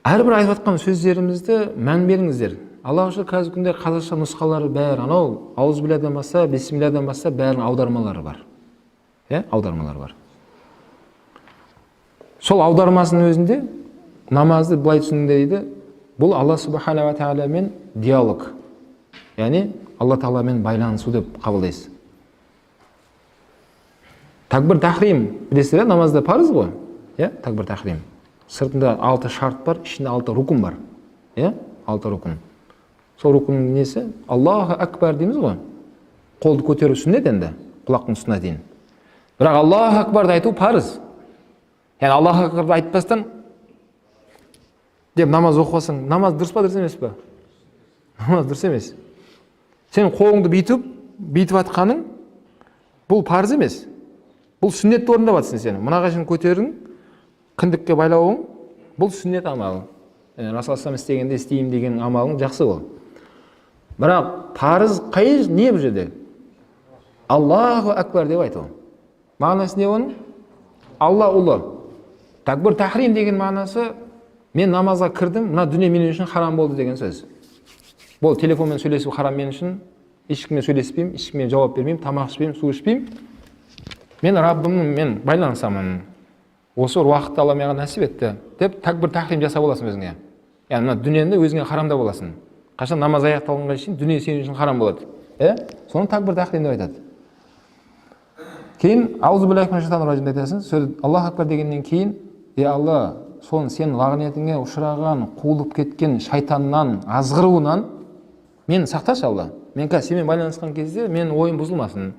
Әрбір айтып жатқан сөздерімізді мән беріңіздер. Аллаға шүкір, қазіргі күнде қазақша нұсқалары бәрі анау аузубилладан бастап, бисмилладан бастап бәрінің аудармалары бар. Иә, аудармалар бар. Сол аудармасының өзінде намазды былай түсініңдер дейді. Бұл Алла субханала тағаламен диалог, яғни Алла тағаламен байланысу деп қабылдайсыз. Такбір тахрим білесіздер, намазда парыз ғой, иә? Такбір тахрим сыртында алты шарт бар, ішінде алты рукун бар, иә, алты рукун. Сол рукунның несі? Аллаху акбар дейміз ғой, қолды көтеру сүннет енді құлақтың тұсына дейін, бірақ Аллаху акбарды айту парыз. Яғни Аллаху акбарды айтпастан деп намаз оқып алсаң, намаз дұрыс па, дұрыс емес па? Намаз дұрыс емес. Сен қолыңды бүйтіп бүйтіп жатқаның бұл парыз емес, бұл сүннетті орындап жатырсың. Сен мынаға шейін көтердің, кіндікке байлауың бұл сүннет амалы. Расул істегенде істеймін деген амалың жақсы ол, бірақ парыз қай не бұл жерде? Аллаху акбар деп айту мағынасы не оның? Алла ұлы. Такбір тахрим деген мағынасы мен намазға кірдім, мына дүние мен үшін харам болды деген сөз. Бұл телефонмен сөйлесу харам мен үшін, ешкіммен сөйлеспеймін, ешкімге жауап бермеймін, тамақ ішпеймін, су ішпеймін, мен Раббыммен байланысамын, осы бір уақытты Алла маған нәсіп етті деп такбір тахрим жасап аласың өзіңе. Яғни мына дүниені өзіңе харамдап аласың. Қашан намаз аяқталғанға шейін дүние сен үшін харам болады, иә? Соны такбір тахрим деп айтады. Кейін аузу деп айтасың. Сөз Аллаху акбар дегеннен кейін: е, Алла, соны сен лағнетіңе ұшыраған, қуылып кеткен шайтаннан азғыруынан мені сақташы, Алла. Мен қазір сенімен байланысқан кезде менің ойым бұзылмасын,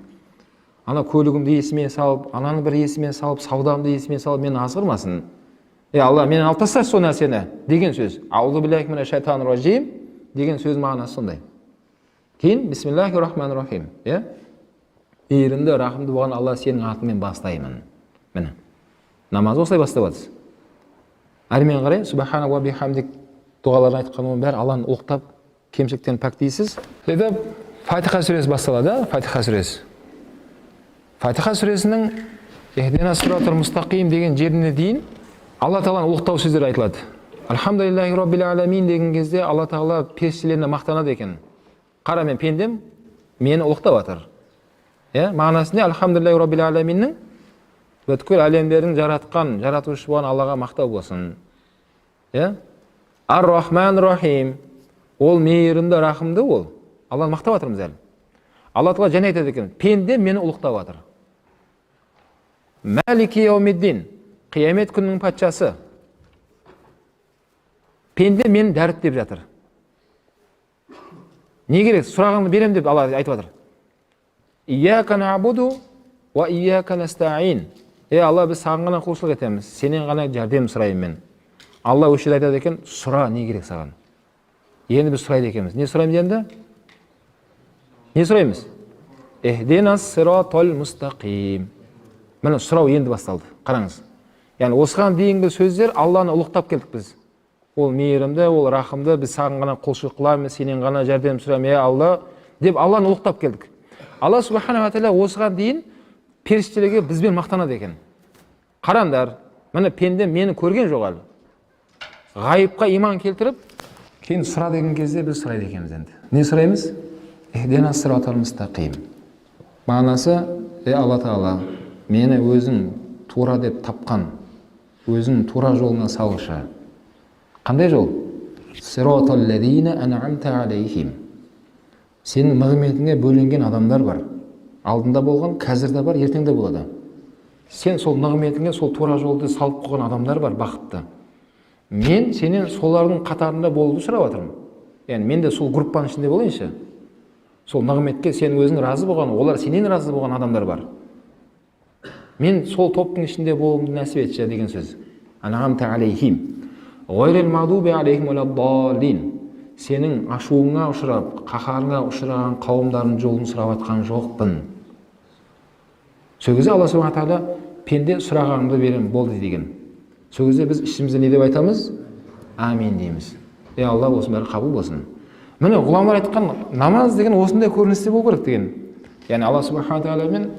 ана көлігімді есіме салып, ананы бір есіме салып, саудамды есіме салып, мені азғырмасын. Е, Алла, мені алып тасташы сол нәрсені деген сөз. Аузу деген сөз мағынасы сондай. Кейін бисмиллахи рахмани рахим, иә, мейірімді, рахымды болған Алла, сенің атыңмен бастаймын. Міне, намаз осылай бастап жатсыз. Әрмен қарай субхана уа бихамдик дұғаларын айтқан, оның бәрі Алланы ұлықтап, кемшіліктен пәктейсіз. Сөйтіп Фатиха сүресі басталады. Фатиха сүресі, Фатиха сүресінің мұстақим деген жеріне дейін Алла тағаланы ұлықтау сөздері айтылады. Альхамдулиллахи роббил аламин деген кезде Алла тағала періштелеріне мақтанады екен: қара, мен пендем мені ұлықтап жатыр. Иә, мағынасы не? Альхамдулиллахи роббил аламиннің: бүткіл әлемдердің жаратқан жаратушы болған Аллаға мақтау болсын. Иә, ар рахман рахим, ол мейірімді, рахымды, ол Алланы мақтап жатырмыз әлі. Алла тағала және айтады екен: пенде мені ұлықтап жатыр. Мәлики яумиддин, қиямет күнінің патшасы, пенде мені дәріптеп жатыр. Не керек, сұрағыңды беремін деп Алла айтып жатыр. Ияка набуду уа ияка настаин, е, Алла, біз саған ғана құлшылық етеміз, сенен ғана жәрдем сұраймын мен. Алла осы жерде айтады екен: сұра, не керек саған? Енді біз сұрайды екенбіз. Не сұраймыз енді? Не сұраймыз? Мустақим. Міне, сұрау енді басталды, қараңыз. Яғни осыған дейінгі сөздер Алланы ұлықтап келдік біз: ол мейірімді, ол рахымды, біз саған ғана құлшылық қыламыз, сенен ғана жәрдем сұраймын, е Алла деп Алланы ұлықтап келдік. Алла субханала тағала осыған дейін періштелерге бізбен мақтанады екен: қараңдар, міне, пенде мені көрген жоқ әлі, ғайыпқа иман келтіріп. Кейін сұра деген кезде біз сұрайды екенбіз. Енді не сұраймыз? Мағынасы: е, Алла тағала, мені өзің тура деп тапқан, өзің тура жолына салшы. Қандай жол? Сенің нығметіңе бөленген адамдар бар, алдында болған, қазір де бар, ертең де болады. Сен сол нығметіңе, сол тура жолды салып қойған адамдар бар, бақытты. Мен сенен солардың қатарында болуды сұрап жатырмын. Яғни мен де сол группаның ішінде болайыншы. Сол нығметке сен өзің разы болған, олар сенен разы болған адамдар бар, мен сол топтың ішінде болуымды нәсіп етші деген сөз. Сенің ашуыңа ұшырап, қаһарыңа ұшыраған қауымдардың жолын сұрап жатқан жоқпын. Сол кезде Алла субхана тағала: пенде, сұрағаныңды беремін, болды деген. Сол кезде біз ішімізде не деп айтамыз? Амин дейміз. Е, Алла, осының бәрі қабыл болсын. Міне, ғұламалар айтқан, намаз деген осындай көріністе болу керек деген. Яғни Алла субхана тағаламен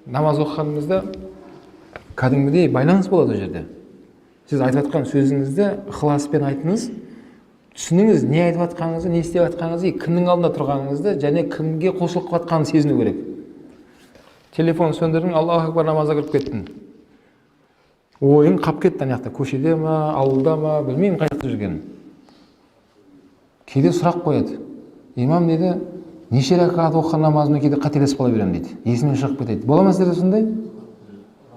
намаз оқығанымызда кәдімгідей байланыс болады. Ол жерде сіз айтып жатқан сөзіңізді ықыласпен айтыңыз, түсініңіз не айтып жатқаныңызды, не істеп жатқаныңызды, кімнің алдында тұрғаныңызды және кімге құлшылық қылып жатқанын сезіну керек. Телефон сөндірдің, Аллаху акбар, намазға кіріп кеттің, ойың қалып кетті ана жақта, көшеде ма, ауылда ма, білмеймін қай жақта жүргенін. Кейде сұрақ қояды. Имам дейді, неше ракат оқыған намазымда кейде қателесіп қала беремін дейді. Есімнен шығып кетеді. Бола ма сіздерде сондай?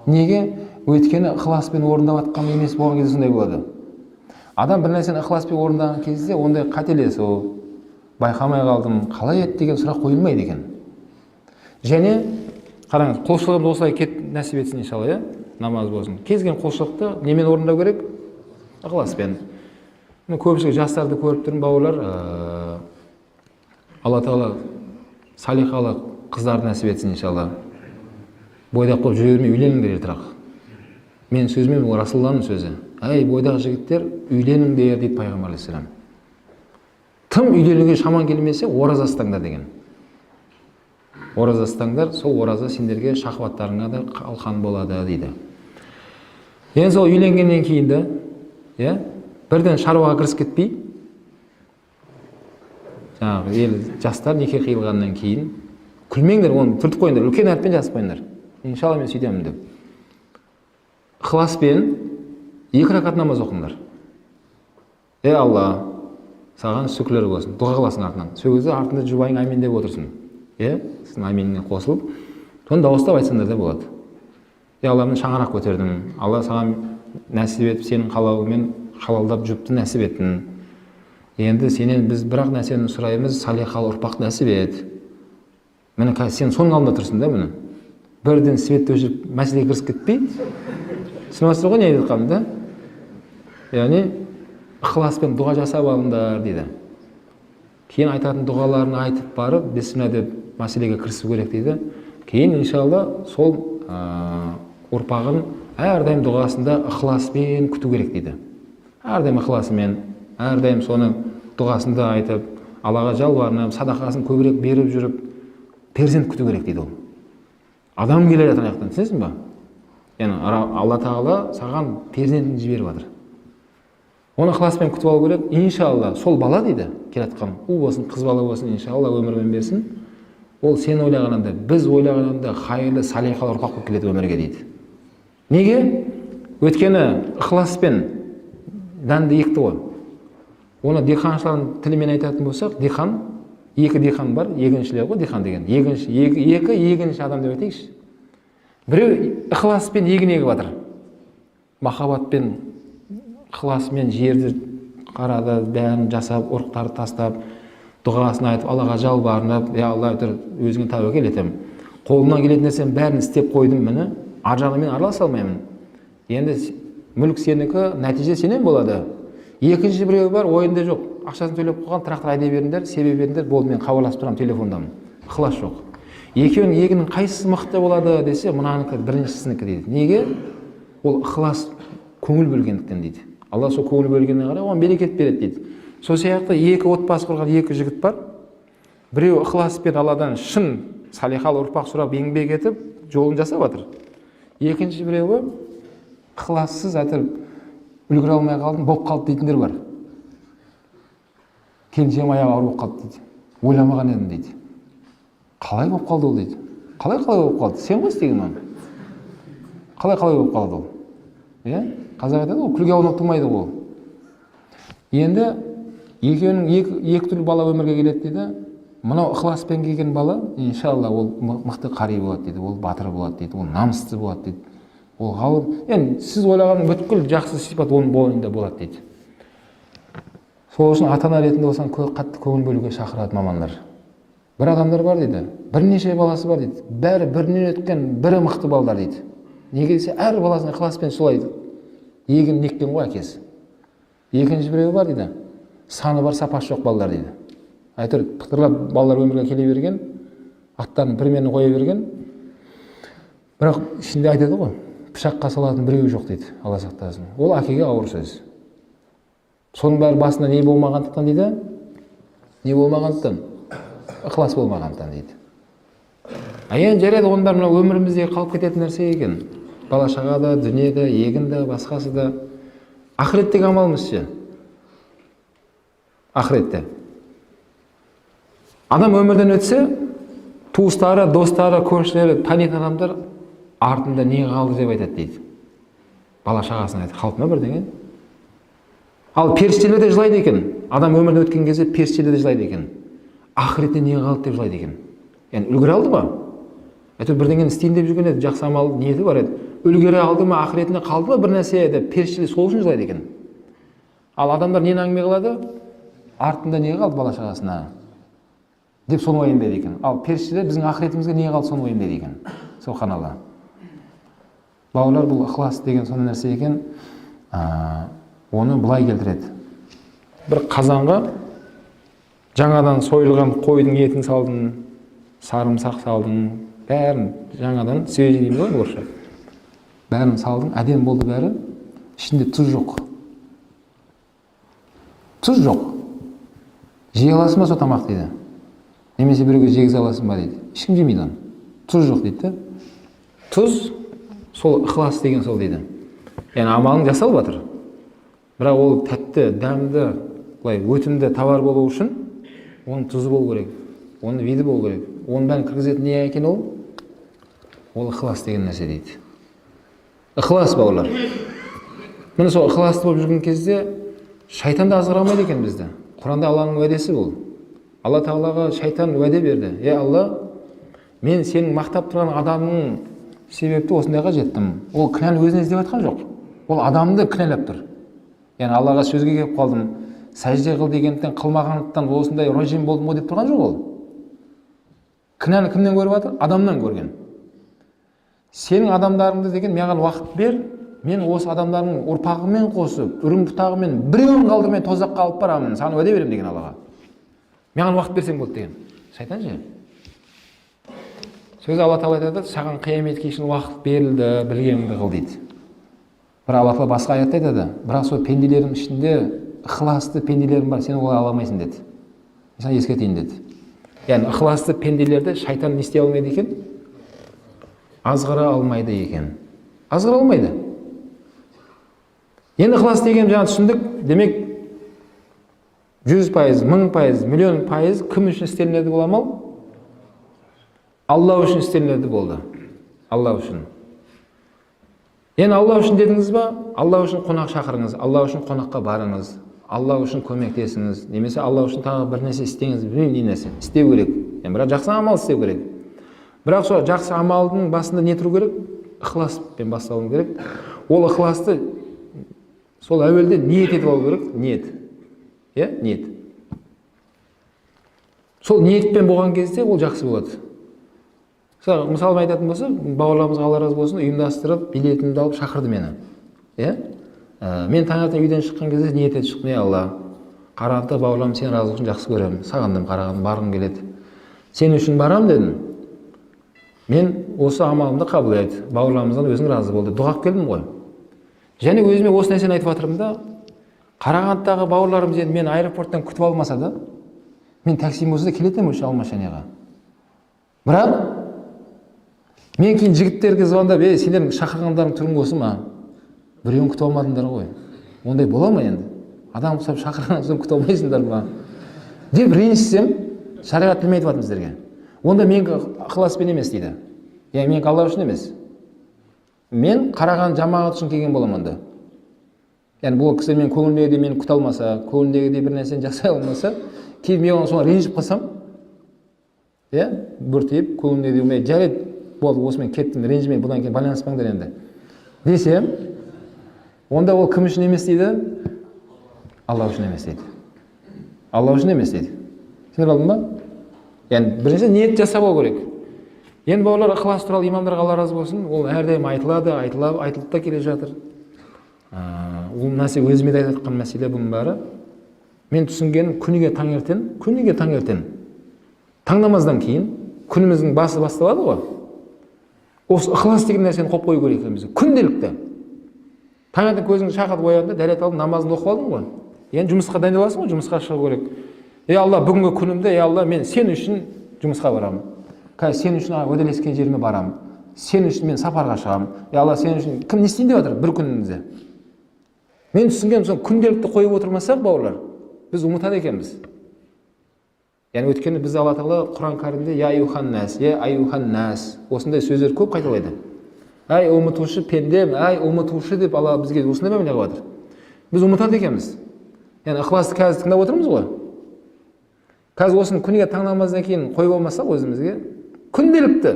Неге? Өйткені ықыласпен орындап жатқан емес болған кезде сондай болады. Адам бір нәрсені ықыласпен орындаған кезде ондай қателесу, байқамай қалдым, қалай еді деген сұрақ қойылмайды екен. Және қараңыз, құлшылығымыз осылай кет нәсіп етсін иншалла, иә? Намаз болсын. Кез келген құлшылықты немен орындау керек? Ықыласпен. Міне, көпшілік жастарды көріп тұрмын, бауырлар, Алла тағала салиқалы қыздарды нәсіп етсін иншалла. Бойдақ болып жүре бермей үйленіңдер ертерек. Менің сөзім ол Расулалланың сөзі. Әй, бойдақ жігіттер, үйленіңдер дейді пайғамбар алейхиссалам. Тым үйленуге шамаң келмесе, ораза ұстаңдар деген. Ораза ұстаңдар, сол ораза сендерге шахваттарыңа да қалқан болады дейді. Енді сол үйленгеннен кейін де, иә, бірден шаруаға кірісіп кетпей, жаңағы ел жастар неке қиылғаннан кейін күлмеңдер, оны түртіп қойыңдар, үлкен әріппен жазып қойыңдар. Иншалла мен сөйтемін деп. Ықыласпен 2 ракат намаз оқыңдар. Ей Алла, саған шүкірлер болсын. Дұға қыласың артынан. Сол кезде артында жұбайың әмин деп отырсын. Иә, сіздің әминіңе қосылып, соны дауыстап айтсаңдар да болады. Ей Алла, мен шаңырақ көтердім. Алла саған нәсіп етіп, сенің қалауыңмен халалдап жұпты нәсіп еттің. Енді сенен біз бір-ақ нәрсені сұраймыз, салиқалы ұрпақ нәсіп ет. Міне, қазір сен соның алдында тұрсың да, міне. Бірден светті өшіріп, мәселеге кірісіп кетпей. Түсініп отырсыз ғой не айтып жатқанымды, да? Яғни ықыласпен дұға жасап алыңдар дейді. Кейін айтатын дұғаларын айтып барып, бисмилля деп мәселеге кірісу керек дейді. Кейін иншалла сол ұрпағын әрдайым дұғасында ықыласпен күту керек дейді. Әрдайым ықыласымен, әрдайым соны дұғасында айтып, Аллаға жалбарынып, садақасын көбірек беріп жүріп, перзент күту керек дейді ол. Адам келе жатыр аяқтан, түсінесің ба? Яғни Алла тағала саған перзентін жіберіп жатыр. Оны ықыласпен күтіп алу керек. Иншалла сол бала дейді, келе жатқан ұл болсын, қыз бала болсын, иншалла өмірмен берсін. Ол сен ойлағаннан да, біз ойлағаннан да хайырлы, салиқалы ұрпақ болып келеді өмірге дейді. Неге? Өйткені ықыласпен дәнді екті ғой. Оны диқаншылардың тілімен айтатын болсақ, диқан, екі диқан бар, егіншілер ғой диқан деген. Егінші, екі егінші адам деп айтайықшы. Біреу ықыласпен егін егіп жатыр. Махаббатпен, ықыласымен жерді қарады, бәрін жасап, ұрықтарды тастап, дұғасын айтып, Аллаға жалбарынып, я Алла, әйтеуір өзіңе тәуекел етемін. Қолымнан келетін нәрсенің бәрін істеп қойдым, міне, ар жағынан мен араласа алмаймын. Енді мүлік сенікі, нәтиже сенен болады. Екінші біреу бар, ойында жоқ. Ақшасын төлеп қойған, трактор айдай беріңдер, себе беріңдер, болды, мен хабарласып тұрамын телефондан. Ықылас жоқ. Екеуінің егінің қайсысы мықты болады десе, мынанікі, біріншісінікі дейді. Неге? Ол ықылас, көңіл бөлгендіктен дейді. Алла сол көңіл бөлгеніне қарай оған берекет береді дейді. Сол сияқты екі отбасы құрған екі жігіт бар. Біреу ықыласпен Алладан шын салиқалы ұрпақ сұрап еңбек етіп, жолын жасап жатыр. Екінші біреуі ықылассыз, әйтеуір үлгере алмай қалдым, болып қалды дейтіндер бар. Келіншегім аяғы ауыр болып қалды дейді. Ойламаған едім дейді. Қалай болып қалды ол дейді. Қалай қалай болып қалды? Сен ғой істеген оны. Қалай қалай болып қалды ол? Иә? Қазақ айтады ғой, күлге аунап тумайды ғой ол. Енді екеуінің екі түрлі бала өмірге келеді дейді. Мынау ықыласпен келген бала, иншалла, ол мықты қари болады дейді, ол батыр болады дейді, ол намысты болады дейді. Ол ғалым, енді сіз ойлаған бүткіл жақсы сипат оның бойында болады дейді. Сол үшін ата-ана ретінде осыған қатты көңіл бөлуге шақырады мамандар. Бір адамдар бар дейді, бірнеше баласы бар дейді, бәрі бірінен өткен, бірі мықты балдар дейді. Неге десе, әр баласын ықыласпен солай егін еккен ғой әкесі. Екінші біреуі бар дейді, саны бар, сапасы жоқ балалар дейді. Әйтеуір пытырлап балалар өмірге келе берген, аттарын примерно қоя берген. Бірақ ішінде айтады ғой, пышаққа салатын біреуі жоқ дейді, Алла сақтасын. Ол әкеге ауыр сөз. Соның бәрі басында не болмағандықтан дейді? Не болмағандықтан? Ықылас болмағандықтан дейді. А енді жарайды, оның бәрі мына өмірімізде қалып кететін нәрсе екен. Бала шаға да, дүние де, егін де, басқасы да. Ақыреттегі амалымыз ше? Ақыретте. Адам өмірден өтсе, туыстары, достары, көршілері, танитын адамдар артында не қалды деп айтады дейді. Бала шағасына айтады, қалды ма бірдеңе? Ал періштелер де жылайды екен. Адам өмірден өткен кезде періштелер де жылайды екен. Ақыретте не қалды деп жылайды екен. Яғни үлгере алды ма? Әйтеуір бірдеңені істейін деп жүрген еді, жақсы амал ниеті бар еді. Үлгере алды ма, ақыретіне қалды ма бір нәрсе деп періштелер сол үшін жылайды екен. Ал адамдар нені әңгіме қылады? Артында не қалды бала шағасына деп соны уайымдайды екен. Ал періштелер біздің ақыретімізге не қалды соны уайымдайды екен. Субханалла. Бауырлар, бұл ықылас деген сондай нәрсе екен. Оны былай келтіреді. Бір қазанға жаңадан сойылған қойдың етін салдың, сарымсақ салдың, бәрін жаңадан, свежий дейміз ғой орысша. Бәрін салдың, әдемі болды бәрі. Ішінде тұз жоқ. Тұз жоқ. Жей аласың ба сол тамақ дейді. Немесе біреуге жегізе аласың ба дейді. Ешкім жемейді оны. Тұз жоқ дейді да. Тұз сол ықылас деген сол дейді. Яғни амалың жасалып жатыр. Бірақ ол тәтті, дәмді, былай өтімді товар болу үшін оның тұзы болу керек, оның виді болу керек. Оның бәрін кіргізетін не екен ол? Ол ықылас деген нәрсе дейді. Ықылас, бауырлар. Міне, сол ықыласты болып жүрген кезде шайтан да азғыра алмайды екен бізді. Құранда Алланың уәдесі бұл. Алла тағалаға шайтан уәде берді. Е Алла, мен сенің мақтап тұрған адамың себепті осындайға жеттім. Ол кінәні өзіне іздеп жатқан жоқ. Ол адамды кінәлап тұр. Яғни Аллаға сөзге келіп қалдым, сәжде қыл дегендіктен қылмағандықтан осындай режим болдым ғой деп тұрған жоқ ол. Кінәні кімнен көріп жатыр? Адамнан көрген. Сенің адамдарыңды деген, маған уақыт бер, мен осы адамдардың ұрпағымен қосып, үрім бұтағымен біреуін қалдырмай тозаққа алып барамын, саған уәде беремін деген Аллаға. Маған уақыт берсең болды деген. Шайтан ше? Сөзі Алла тағала айтады, саған қияметке шейін уақыт берілді, білгеніңді қыл дейді. Бірақ Алла тағала басқа аятта айтады, бірақ сол пенделердің ішінде ықыласты пенделерім бар, сен олай ала алмайсың деді. Мен саған ескертейін деді. Яғни ықыласты пенделерді шайтан не істей алмайды екен? Азғыра алмайды екен. Азғыра алмайды. Енді ықылас деген жаңа түсіндік, демек 100%, 1000%, 1000000% кім үшін істелінеді бұл амал? Алла үшін істелінеді болды. Алла үшін. Енді Алла үшін дедіңіз ба? Алла үшін қонақ шақырыңыз, Алла үшін қонаққа барыңыз, Алла үшін көмектесіңіз, немесе Алла үшін тағы бір нәрсе істеңіз, білмеймін не нәрсе істеу керек. Енді бірақ жақсы амал істеу керек. Бірақ сол жақсы амалдың басында не тұру керек? Ықыласпен басталу керек. Ол ықыласты сол әуелде ниет етіп алу керек, ниет. Иә, ниет. Сол ниетпен болған кезде ол жақсы болады. Мысалы айтатын болса, бауырларымызға Алла разы болсын, ұйымдастырып, билетімді алып шақырды мені. Иә? Мен таңертең үйден шыққан кезде ниет етіп шықтым, ей Алла, Қарағандыда бауырларым сенің разылығың үшін жақсы көремін, сағындым, Қарағанды барғым келеді. Сен үшін барамын дедім. Мен осы амалымды қабыл ет, бауырларымыздан өзің разы бол деп дұға қылып келдім ғой. Және өзіме осы нәрсені айтып жатырмын да, Қарағандыдағы бауырларымыз енді мені аэропорттан күтіп алмаса да, мен таксим болса да келетін едім осы Алмашанияға. Бірақ мен кейін жігіттерге звондап, ей, сендердің шақырғандарың түрің осы ма? Біреуін күтіп алмадыңдар ғой. Ондай бола ма енді? Адам ұқсап шақырған соң күтіп алмайсыңдар ма? Деп ренжісем, шариғат тілімен айтып жатырмын сіздерге. Онда менікі ықыласпен емес дейді. Яғни менікі Алла үшін емес. Мен Қарағанды жамағат үшін келген боламын онда. Яғни бұл кісі мен көңілімдегідей мені күте алмаса, көңілімдегідей бір нәрсені жасай алмаса, кейін мен оған соған ренжіп қалсам, иә, бөртейіп көңілімдегідей болмай, жарайды, болды, осымен кеттім, ренжіме, бұдан кейін байланыспаңдар енді десем, онда ол кім үшін емес дейді? Алла үшін емес дейді. Алла үшін емес дейді. Түсіндіріп алдым ба? Яғни бірінші ниет жасап алу керек. Енді, бауырлар, ықылас туралы имамдарға Алла разы болсын, ол әрдайым айтылады, айтылып, айтылып та келе жатыр. Ол нәрсе өзіме де айтып жатқан мәселе бұның бәрі. Мен түсінгенім, күніге таңертең, күніге таңертең таң намаздан кейін күніміздің басы басталады ғой. Осы ықылас деген нәрсені қойып қою керек екен бізге күнделікті. Таңертең көзіңді шақырып оянды, дәрет алып, намазыңды оқып алдың ғой. Енді жұмысқа дайындаласың ғой, жұмысқа шығу керек. Ей Алла, бүгінгі күнімде, ей Алла, мен сен үшін жұмысқа барамын. Қазір сен үшін уәделескен жеріме барамын. Сен үшін мен сапарға шығамын. Ей Алла, сен үшін кім не істейін деп жатыр бір күнімізде? Мен түсінгенім, сол күнделікті қойып отырмасақ, бауырлар, біз ұмытады екенбіз. Яғни өйткені біз Алла тағала Құран кәрімде я аюханнас, я аюханнас осындай сөздер көп қайталайды. Әй ұмытушы пендем, әй ұмытушы деп Алла бізге осындай мәміле қылып жатыр. Біз ұмытады екенбіз. Яғни ықыласты қазір тыңдап отырмыз ғой. Қазір осыны күніге таң намазынан кейін қойып алмасақ өзімізге күнделікті,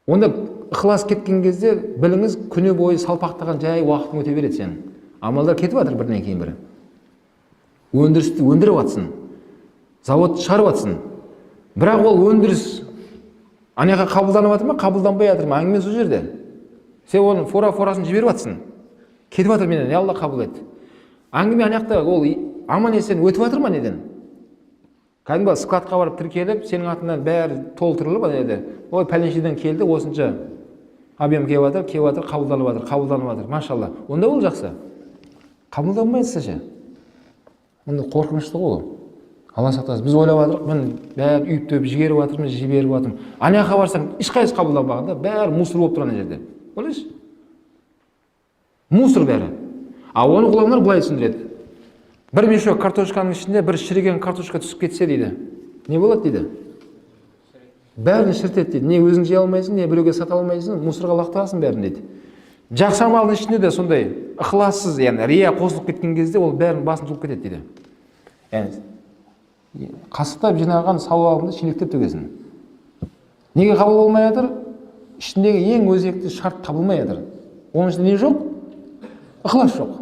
онда ықылас кеткен кезде біліңіз, күні бойы салпақтаған жай уақытың өте береді сенің. Амалдар кетіп жатыр бірінен кейін бірі. Өндірісті өндіріп жатсың, завод шығарып жатсың, бірақ ол өндіріс ана жаққа қабылданып жатыр ма, қабылданбай жатыр ма, әңгіме сол жерде. Сен оның фора-форасын жіберіп жатсың, кетіп жатыр менен, Алла қабыл ет. Әңгіме ана жақта ол аман есен өтіп жатыр ма неден? Кәдімгі складқа барып тіркеліп, сенің атыңнан бәрі толтырылып ана жерде, ой, пәленшеден келді, осынша объем келіп жатыр, келіп жатыр, қабылданып жатыр, қабылданып жатыр, машалла. Онда ол жақсы. Қабылданбай жатса ше, онда қорқынышты ғой ол. Алла сақтасын. Біз ойлап жатырмық, міне бәрін үйіп төгіп жіберіп жатырмыз, жіберіп жатырмыз. Ана жаққа барсаң, ешқайсысы қабылданбаған да, бәрі мусор болып тұр ана жерде. Ойлайсыз? Мусор бәрі. А оны ғұламалар былай түсіндіреді. Бір мешок картошканың ішінде бір шіріген картошка түсіп кетсе дейді, не болады дейді? Бәрін шірітеді дейді. Не өзің жей алмайсың, не біреуге сата алмайсың, мусорға лақтырасың бәрін дейді. Жақсы амалдың ішінде де сондай ықылассыз, яғни рия қосылып кеткен кезде ол бәрін басын жұлып кетеді дейді. Яғни қасықтап жинаған сауабыңды шелектеп төгесің. Неге қабыл болмай жатыр? Ішіндегі ең өзекті шарт табылмай жатыр. Оның ішінде не жоқ? Ықылас жоқ.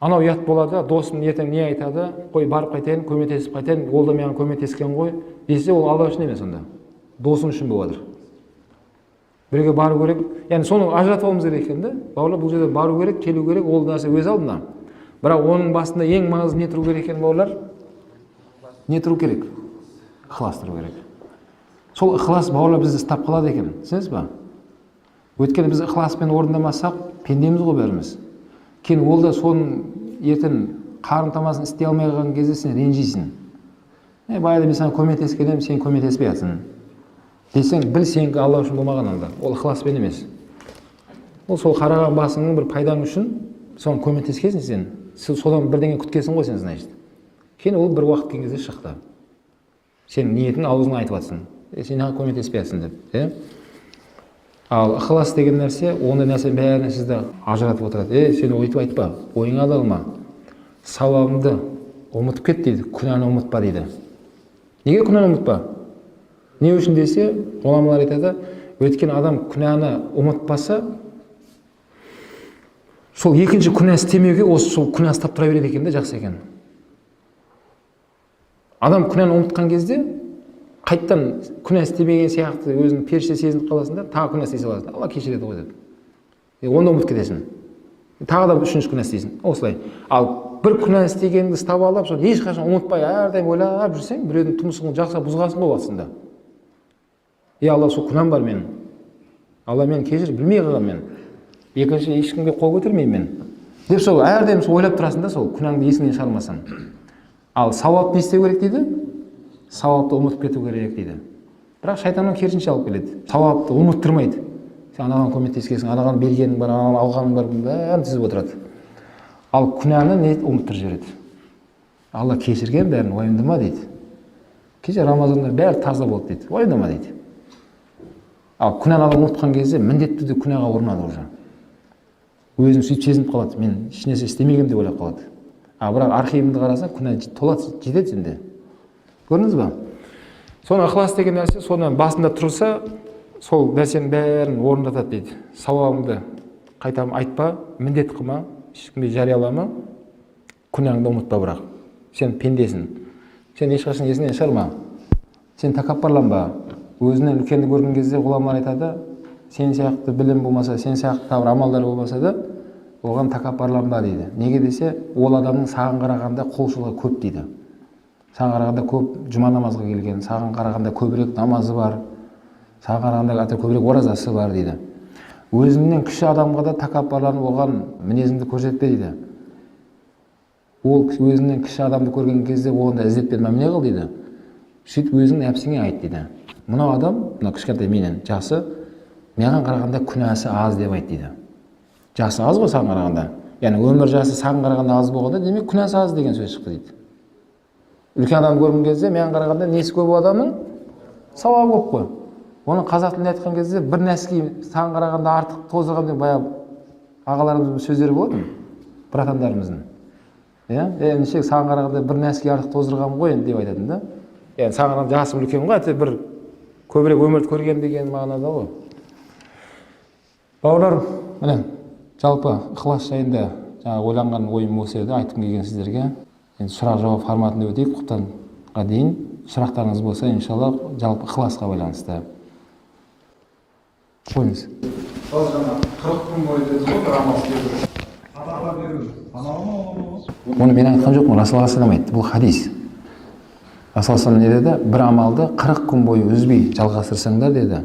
Анау ұят болады, досым ертең не айтады, қой барып қайтайын, көмектесіп қайтайын, ол да маған көмектескен ғой десе, ол Алла үшін емес онда. Досың үшін болып жатыр. Біреуге бару керек, яғни соны ажыратып алуымыз керек екен да. Бауырлар, бұл жерде бару керек, келу керек, ол нәрсе өз алдына. Бірақ оның басында ең маңызды не тұру керек екен, бауырлар? Не тұру керек? Ықылас тұру керек. Сол ықылас, бауырлар, бізді ұстап қалады екен, түсінесіз ба? Өйткені біз ықыласпен орындамасақ, пендеміз ғой бәріміз. Кейін ол да соның ертең қарын тамасын істей алмай қалған кезде сен ренжисің. Баяғыда мен саған көмектескен едім, сен көмектеспей жатсың десең, біл, сенікі Алла үшін болмаған анда. Ол ықыласпен емес. Ол сол қараған басыңның бір пайдаң үшін соған көмектескенсің сен. Содан бірдеңе күткенсің ғой сен, значит. Кейін ол бір уақыт келген кезде шықты. Сенің ниетің аузыңа айтып жатсың. Сен маған көмектеспей жатсың деп, иә? Ал ықылас деген нәрсе ондай нәрсенің бәрін сізді ажыратып отырады. Сен өйтіп айтпа, ойыңа да алма. Сауабыңды ұмытып кет дейді, күнәні ұмытпа дейді. Неге күнәні ұмытпа? Не үшін десе, ғұламалар айтады, өйткені адам күнәні ұмытпаса, сол екінші күнә істемеуге осы сол күнә ұстап тұра береді екен де, жақсы екен. Адам күнәні ұмытқан кезде қайттан күнә істемеген сияқты өзің періште сезініп қаласың да, тағы күнә істей саласың. Алла кешіреді ғой деп. Оны да ұмытып кетесің. Тағы да үшінші күнә істейсің. Осылай. Ал бір күнә істегеніңді ұстап алып, соны ешқашан ұмытпай, әрдайым ойлап жүрсең, біреудің тұмсығын жақсы бұзғансың ғой уақытысында. Е, Алла, сол күнәм бар менің. Алла, мені кешір, білмей қалғанмын мен. Екінші ешкімге қол көтермеймін мен. Деп сол әрдайым сол ойлап тұрасың да, сол күнәңді есіңнен шығармасаң. Ал сауапты не істеу керек дейді? Сауапты ұмытып кету керек дейді. Бірақ шайтан оны керісінше алып келеді. Сауапты ұмыттырмайды. Сен анаған көмектескенсің, анаған бергенің бар, анаған алғаның бар, бәрін тізіп отырады. Ал күнәні не ұмыттырып жібереді. Алла кешірген бәрін, уайымдама дейді. Кеше Рамазанда бәрі таза болды дейді, уайымдама дейді. Ал күнәні адам ұмытқан кезде міндетті түрде күнәға ұрынады уже. Өзін сөйтіп сезініп қалады, мен ешнәрсе істемегенмін деп ойлап қалады. А бірақ архивіңді қарасаң, күнә толады, жетеді сенде. Көрдіңіз ба? Соны ықылас деген нәрсе соның басында тұрса, сол нәрсенің бәрін орындатады дейді. Сауабыңды қайтам айтпа, міндет қылма, ешкімге жариялама, күнәңді ұмытпа бірақ. Сен пендесің. Сен ешқашан есіңнен шығарма. Сен тәкаппарланба. Өзінен үлкенді көрген кезде ғұламалар айтады, сен сияқты білім болмаса, сен сияқты тағы бір амалдар болмаса да, оған тәкаппарланба дейді. Неге десе, ол адамның саған қарағанда құлшылығы көп дейді. Саған қарағанда көп жұма намазға келген, саған қарағанда көбірек намазы бар, саған қарағанда көбірек оразасы бар дейді. Өзіңнен кіші адамға да тәкаппарланып, оған мінезіңді көрсетпе дейді. Ол өзіңнен кіші адамды көрген кезде оған да ізетпен мәміле қыл дейді. Сөйтіп өзіңнің нәпсіңе айт дейді. Мынау адам, мынау кішкентай менен жасы, маған қарағанда күнәсі аз деп айт дейді. Жасы аз ғой саған қарағанда. Яғни өмір жасы саған қарағанда аз болғанда, демек күнәсі аз деген сөз шықты дейді. Үлкен адам көрген кезде маған қарағанда несі көп адамның? Сауабы көп қой. Оны қазақ тілінде айтқан кезде бір нәски саған қарағанда артық тоздырған деп баяғы ағаларымыздың сөздері болатын. Братандарымыздың, иә, е, неше, саған қарағанда бір нәсілге артық тоздырғанмын ғой енді деп айтатын да. Яғни саған қарағанда жасым үлкен ғой, әйтеуір бір көбірек өмірді көрген деген мағынада ғой. Бауырлар, міне, жалпы ықылас жайында жаңағы ойланған ойым осы еді, айтқым келген сіздерге. Енді сұрақ жауап форматында өтейік құптанға дейін. Сұрақтарыңыз болса, иншалла, жалпы ықыласқа байланысты қойыңыз. Сол жаңа 40 күн бойы дедіңіз ғой, бір амал істеу керек, садақа беру санала ма ол? Оны мен айтқан жоқпын, Расул алейхи айтты, бұл хадис. Расул алейхи не деді? Бір амалды 40 күн бойы үзбей жалғастырсаңдар деді,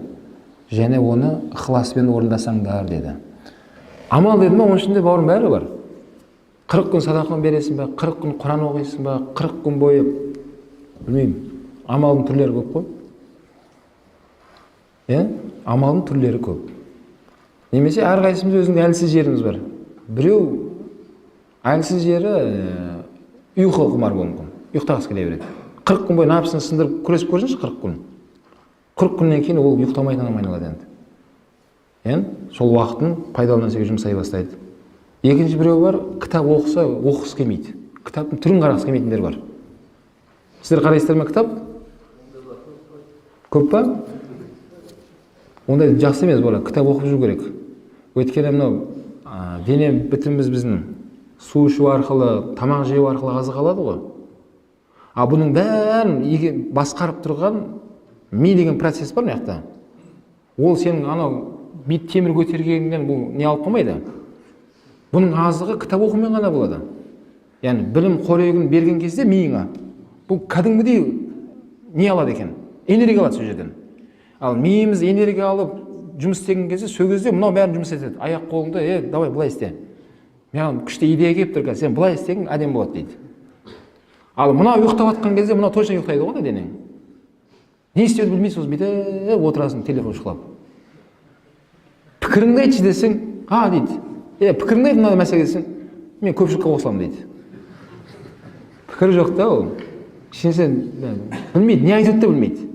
және оны ықыласпен орындасаңдар деді. Амал деді ма, оның ішінде, бауырым, бәрі бар. 40 күн садақа бересің ба, 40 күн құран оқисың ба, 40 күн бойы, білмеймін, амалдың түрлері көп қой, иә, амалдың түрлері көп. Немесе әрқайсымыз өзінің әлсіз жеріміз бар. Біреу әлсіз жері ұйқы құмар болуы мүмкін, ұйықтағысы келе береді. 40 күн бойы нәпсісін сындырып, күресіп көрсінші 40 күн. 40 күннен кейін ол ұйықтамайтын адамға айналады енді. Енді сол уақытын пайдалы нәрсеге жұмсай бастайды. Екінші біреу бар, кітап оқыса, оқығысы келмейді, кітаптың түрін қарағысы келмейтіндер бар. Сіздер қарайсыздар ма кітап көп па? Ондай жақсы емес, бала, кітап оқып жүру керек. Өйткені мынау дене бітіміміз біздің су ішу арқылы, тамақ жеу арқылы азық алады ғой. А бұның бәрін басқарып тұрған ми деген процесс бар мына жақта. Ол сенің анау бит темір көтергеніңнен бұл не алып қалмайды. Бұның азығы кітап оқумен ғана болады. Яғни білім қорегін берген кезде миыңа, бұл кәдімгідей не алады екен, энергия алады сол жерден. Ал миымыз энергия алып жұмыс істеген кезде, сол кезде мынау бәрін жұмыс етеді. Аяқ қолыңды: «Е, давай, былай істе, маған күшті идея келіп тұр қазір, сен былай істедің, әдемі болады», – дейді. Ал мынау ұйықтап жатқан кезде мынау точно ұйықтайды ғой да, денең не істеуді білмейсің. Сосын бүйтіп отырасың телефон шұқылап. «Пікіріңді айтшы» десең, «А» дейді. «Е, пікіріңді айт мына мәселеге» десең, «Мен көпшілікке қосыламын» дейді. Пікірі жоқ та, ол ешнәрсе білмейді, не айтуды да білмейді.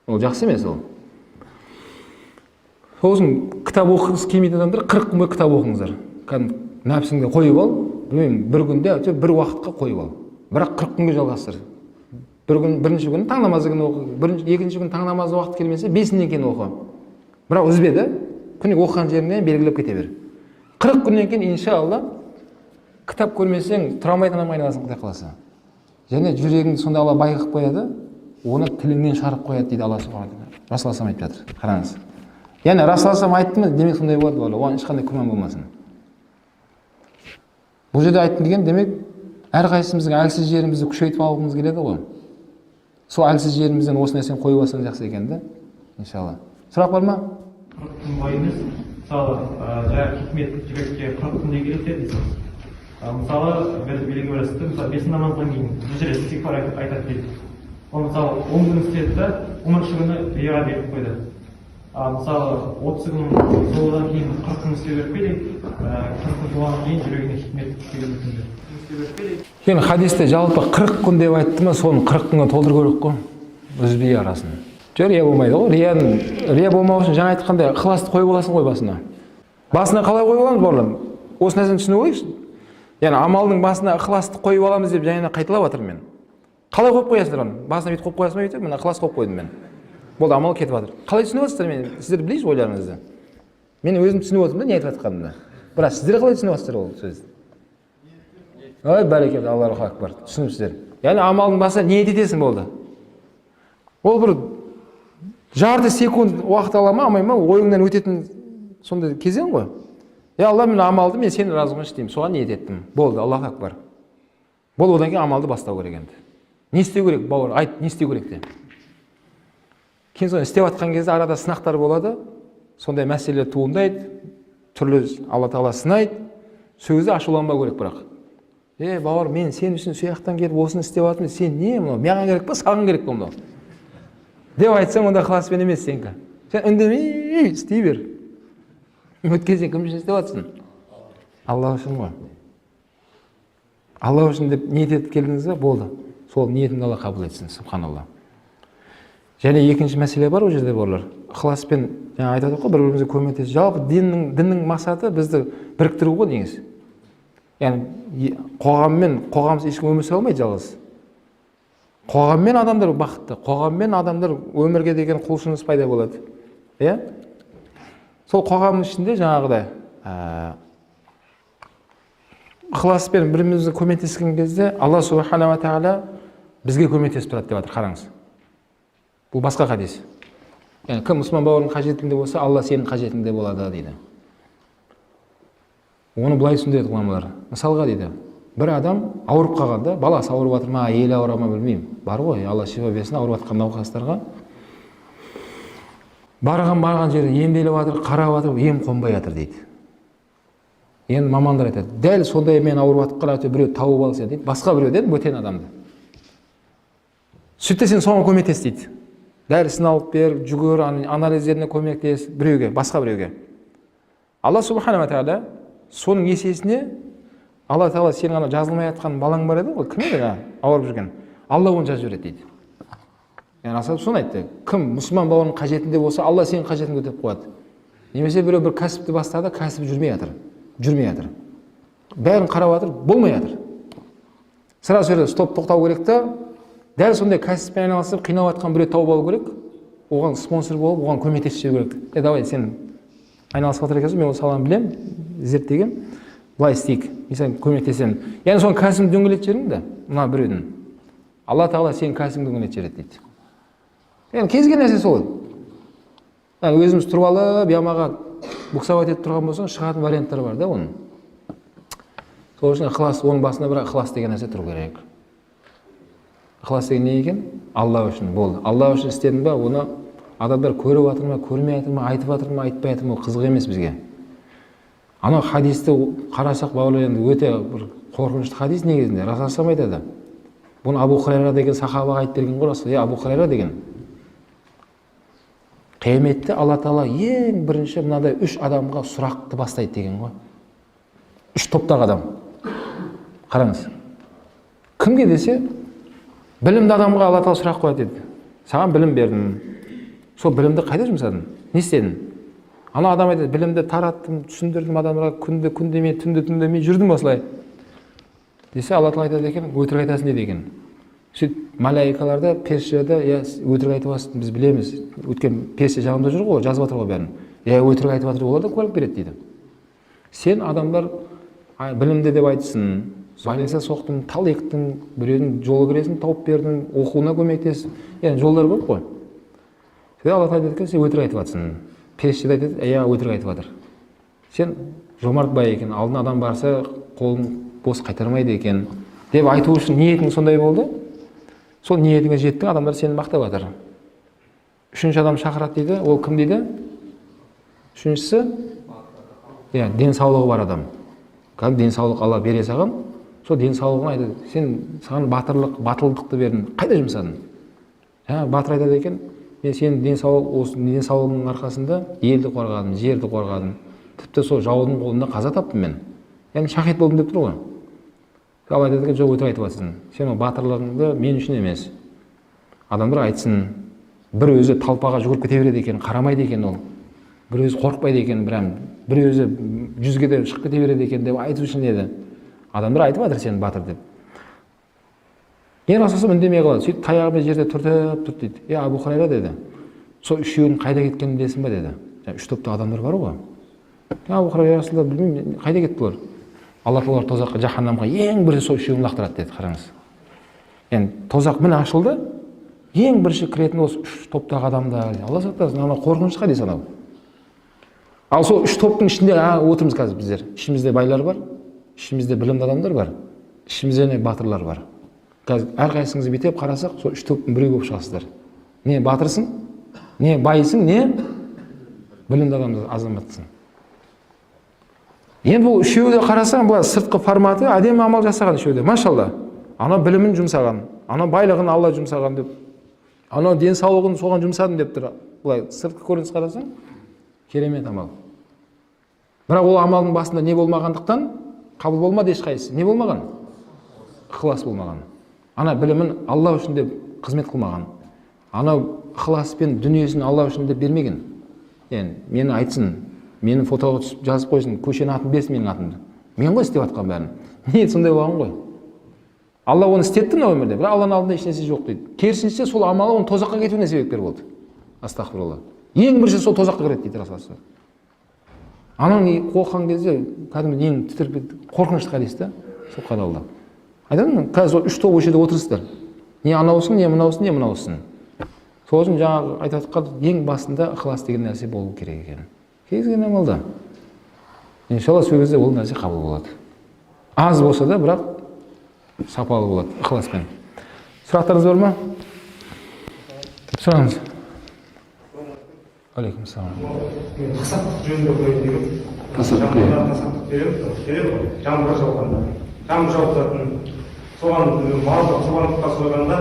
Ол жақсы емес ол. Сосын кітап оқығысы келмейтін адамдар, 40 күн бойы кітап оқыңыздар. Кәдімгі нәпсіңді қойып ал, білмеймін, бір күнде әйтеуір бір уақытқа қойып ал, бірақ 40 күнге жалғастыр. Бір күн, бірінші күні таң намазы күні оқы, бірінші, екінші күні таң намазы уақыт келмесе, бесінен кейін оқы, бірақ үзбе да, күніге оқыған жеріңнен белгілеп кете бер. 40 күннен кейін, иншалла, кітап көрмесең, тұра алмайтын адамға айналасың, құдай қаласа. Және жүрегіңді сонда Алла бай қылып қояды, оны тіліңнен шығарып қояды дейді Алла субхана тағала. Расул айтып жатыр, қараңыз. Яғни Расул айтты ма, демек сондай болады, бала, оған ешқандай күмән болмасын. Бұл жерде айтқым келген, демек, әрқайсымыздың әлсіз жерімізді күшейтіп алғымыз келеді ғой. Сол әлсіз жерімізден осы нәрсені қойып алсаң, жақсы екен да, иншалла. Сұрақ бар ма? 40 күн бойы емес, мысалы, жаңағы хикмет жүрекке 40 күнде келеді дедіңіз. Мысалы, бір белгілі бір істі, мысалы, бес намаздан кейін 100 рет истиғфар айтады дейді. Ол, мысалы, 10 күн істеді да, 10-күні рияға беріп қойды. А мысалы, 30 күн содан кейін 40 күн істеу керек пе или 40 күн толғаннан кейін жүрегіне хикмет келуі мүмкін бе? Істеу керек пе или Енді хадисте жалпы 40 күн деп айтты ма, соны 40 күнге толтыру керек қой, үзбей арасын. Жоқ, рия болмайды ғой. Рияның, рия болмау үшін, жаңа айтқандай, ықыласты қойып аласың ғой басына. Басына қалай қойып аламыз, бауырлар? Осы нәрсені түсініп алайықшы. Яғни амалдың басына ықыласты қойып аламыз деп жаңа қайталап жатырмын мен. Қалай қойып қоясыңдар оны? Басына бүйтіп қойып қоясың ба? Бүйтіп, міне, ықылас қойып қойдым мен, болды, амал кетіп жатыр. Қалай түсініп жатсыздар? Мен, сіздер білейінші ойларыңызды. Мен өзім түсініп отырмын да не айтып жатқанымды, бірақ сіздер қалай түсініп жатсыздар ол сөзді? Ой, бәрекелді, аллаху акбар, түсініпсіздер. Яғни амалдың басына ниет етесің, болды. Ол бір жарты секунд уақыт ала ма, алмай ма, ойыңнан өтетін сондай кезең ғой. Е, Алла, мен амалды, мен сенің разылығың үшін істеймін, соған ниет еттім, болды, аллаху акбар, болды. Одан кейін амалды бастау керек. Енді не істеу керек, бауыр, айт, не істеу керек деп. Кейін соны істеп жатқан кезде арада сынақтар болады, сондай мәселелер туындайды, түрлі, Алла тағала сынайды. Сол кезде ашуланбау керек бірақ. Е, бауыр, мен сен үшін сол жақтан келіп осыны істеп жатырмын, сен не, мынау маған керек па, саған керек па мынау деп айтсаң, онда ықыласпен емес сенікі. Сен үндемей істей бер, өйткені сен кім үшін істеп жатырсың? Алла үшін ғой. Алла үшін деп ниет етіп келдіңіз ба, болды, сол ниетіңді Алла қабыл етсін, субханалла. Және екінші мәселе бар ол жерде, бауырлар. Ықыласпен, жаңа айтып отырмық қой, бір бірімізге көмектесу. Жалпы діннің мақсаты бізді біріктіру ғой негізі. Яғни қоғаммен, қоғамсыз ешкім өмір сүре алмайды жалғыз. Қоғаммен адамдар бақытты, қоғаммен адамдар өмірге деген құлшыныс пайда болады. Иә? Сол қоғамның ішінде жаңағыдай ықыласпен бірімізге көмектескен кезде Алла субханала тағала бізге көмектесіп тұрады деп жатыр, қараңыз. Бұл басқа хадис. Яғни кім мұсылман бауырының қажетінде болса, Алла сенің қажетіңде болады дейді. Оны былай түсіндіреді ғұламалар. Мысалға дейді, бір адам ауырып қалғанда, баласы ауырып жатыр ма, әйелі ауыра ма білмеймін. Бар ғой, Алла шифа берсін ауырып жатқан науқастарға. Барған жерде емделіп жатыр, қарап жатыр, ем қонбай жатыр дейді. Енді мамандар айтады, дәл сондай мен ауырып жатқан әйтеуір біреу тауып алса дейді, басқа біреуден бөтен адамды. Сөйтті сен соған көмектес дейді. Дәрісін алып бер, жүгір, анализдеріне көмектес біреуге, басқа біреуге. Алла субханала тағала соның есесіне Алла тағала сенің ана жазылмай жатқан балаң бар еді ғой, кім еді жаңағы ауырып жүрген, Алла оны жазып жібереді дейді. Яғни Расул соны айтты, кім мұсылман бауырының қажетінде болса, Алла сенің қажетіңді өтеп қояды. Немесе біреу бір кәсіпті бастады, кәсібі жүрмей жатыр, жүрмей жатыр, бәрін қарап жатыр, болмай жатыр. Сразу жерде стоп, тоқтау керек та, дәл сондай кәсіппен айналысып қиналып жатқан біреу тауып алу керек, оған спонсор болып, оған көмектесіп жіберу керек. Е, давай, сен айналысып жатыр екенсің, мен ол саланы білемін, зерттегенмін, былай істейік, мен саған көмектесемін. Яғни соның кәсібін дөңгелетіп жібердің да мына біреудің, Алла тағала сенің кәсібіңді дөңгелетіп жібереді дейді. Яғни кез келген нәрсе солай. Яғни өзіміз тұрып алып ямаға буксовать етіп тұрған болсаң, шығатын варианттар бар да оның. Сол үшін ықылас, оның басында бір ықылас деген нәрсе тұру керек. Ықылас деген не екен? Алла үшін болды. Алла үшін істедің ба, оны адамдар көріп жатыр ма, көрмей жатыр ма, айтып жатыр ма, айтпай жатыр ма, ол қызық емес бізге. Анау хадисті қарасақ, бауырлар, енді өте бір қорқынышты хадис негізінде. Расул айтады. Бұны Абу Хурайра деген сахабаға айтып берген ғой Расул. Е, Абу Хурайра деген. Қияметте Алла тағала ең бірінші мынадай үш адамға сұрақты бастайды деген ғой. Үш топтағы адам. Қараңыз. Кімге десе, білімді адамға Алла тағала сұрақ қояды дейді. Саған білім бердім. Сол білімді қайда жұмсадың? Не істедің? Ана адам айтады, білімді тараттым, түсіндірдім адамдарға, күнді күн демей, түнді түн демей жүрдім осылай. Десе, Алла тағала айтады екен, өтірік айтасың дейді екен. Сөйтіп малайкалар да, періштелер де, иә, өтірік айтып жатырсың, біз білеміз. Өйткені періште жанымда жүр ғой, жазып жатыр ғой бәрін. Иә, өтірік айтып жатыр, олар да куәлік береді дейді. Сен адамдар білімді деп айтсын, больница соқтың, тал ектің, біреудің жолы кіресін тауып бердің, оқуына көмектес. Яғни жолдар көп қой. Сөйтіп Алла тағала айтады екен, сен өтірік айтып жатырсың. Періште де айтады, иә, өтірік айтып жатыр. Сен жомарт бай екен, алдына адам барса, қолын бос қайтармайды екен деп айту үшін ниетің сондай болды. Сол ниетіңе жеттің, адамдар сені мақтап жатыр. Үшінші адам шақырады дейді, ол кім дейді? Үшіншісі, иә, денсаулығы бар адам. Кәдімгі денсаулық Алла бере саған, сол денсаулығын айтады, сен саған батырлық, батылдықты бердім, қайда жұмсадың? Жаңа батыр айтады екен, мен сенің денсаулық, осы денсаулығыңның арқасында елді қорғадым, жерді қорғадым, тіпті сол жаудың қолында қаза таптым мен. Яғни шахид болдым деп тұр ғой. Алла айтады екен, жоқ, өтірік айтып жатырсың. Сен ол батырлығыңды мен үшін емес. Адамдар айтсын, бір өзі толпаға жүгіріп кете береді екен, қарамайды екен ол. Бір өзі қорықпайды екен, прям бір өзі жүзге де шығып кете береді екен деп айту үшін еді. Адамдар айтып жатыр сені батыр деп. Ең Расул үндемей қалады. Сөйтіп таяғымен жерде түртіп тұрды дейді. Е, Абу Хурайра деді. Сол үшеуінің қайда кеткенін білесің ба деді. Жаңа үш топта адамдар бар ғой. Абу Хурайра, Расулалла, білмеймін, қайда кетті бұлар? Алла тағала тозаққа, жаһаннамға ең бірінші сол үшеуін лақтырады деді, қараңыз. Яғни тозақ міне ашылды, ең бірінші кіретін осы үш топтағы адамдар. Алла сақтасын, анау қорқынышты хадис анау. Ал сол үш топтың ішінде отырмыз қазір біздер. Ішімізде байлар бар, ішімізде білімді адамдар бар, ішімізде не батырлар бар. Қазір әрқайсыңыз бүйтіп қарасақ, сол үш топтың біреуі болып шығасыздар. Не батырсың, не байсың, не білімді адам азаматсың. Енді бұл үшеуі де қарасаң, былай сыртқы форматы әдемі амал жасаған үшеуі де, машалла. Анау білімін жұмсаған, анау байлығын Алла жұмсаған деп, анау денсаулығын соған жұмсадым деп тұр. Былай сыртқы көрініс қарасаң, керемет амал. Бірақ ол амалдың басында не болмағандықтан қабыл болмады ешқайсысы. Не болмаған? Ықылас болмаған. Ана білімін Алла үшін деп қызмет қылмаған. Анау ықыласпен дүниесін Алла үшін деп бермеген. Яғни мені айтсын, мені фотоға түсіп жазып қойсын, көшенің атын берсін менің атымды. Мен ғой істеп жатқан бәрін. Ниет сондай болған ғой. Алла оны істетті мына өмірде, бірақ Алланың алдында ешнәрсе жоқ дейді. Керісінше сол амалы оның тозаққа кетуіне себепкер болды. Астағфирулла. Ең бірінші сол тозаққа кіреді дейді Расул. Ананың оқыған кезде кәдімгі ең тітіріп кетті, қорқынышты хадис та, сол қаралды. Айтамын, қазір сол үш топ осы жерде отырсыздар. Не анаусың, не мынаусың, не мынаусың. Сол үшін жаңағы айтып жатқан ең басында ықылас деген нәрсе болу керек екен. Кез келген амалда. Иншалла сол кезде ол нәрсе қабыл болады. Аз болса да, бірақ сапалы болады ықыласпен. Сұрақтарыңыз бар ма? Сұраңыз. Алейкум ассалам. Мен тасаттық жөнінде қояйын дегенмін. Тасаттық, Жаңбырда тасаттық беремін ғой, жаңбыр жауғанда. Жаңбыр жауып тұратын. Соған малды құрбандыққа сойғанда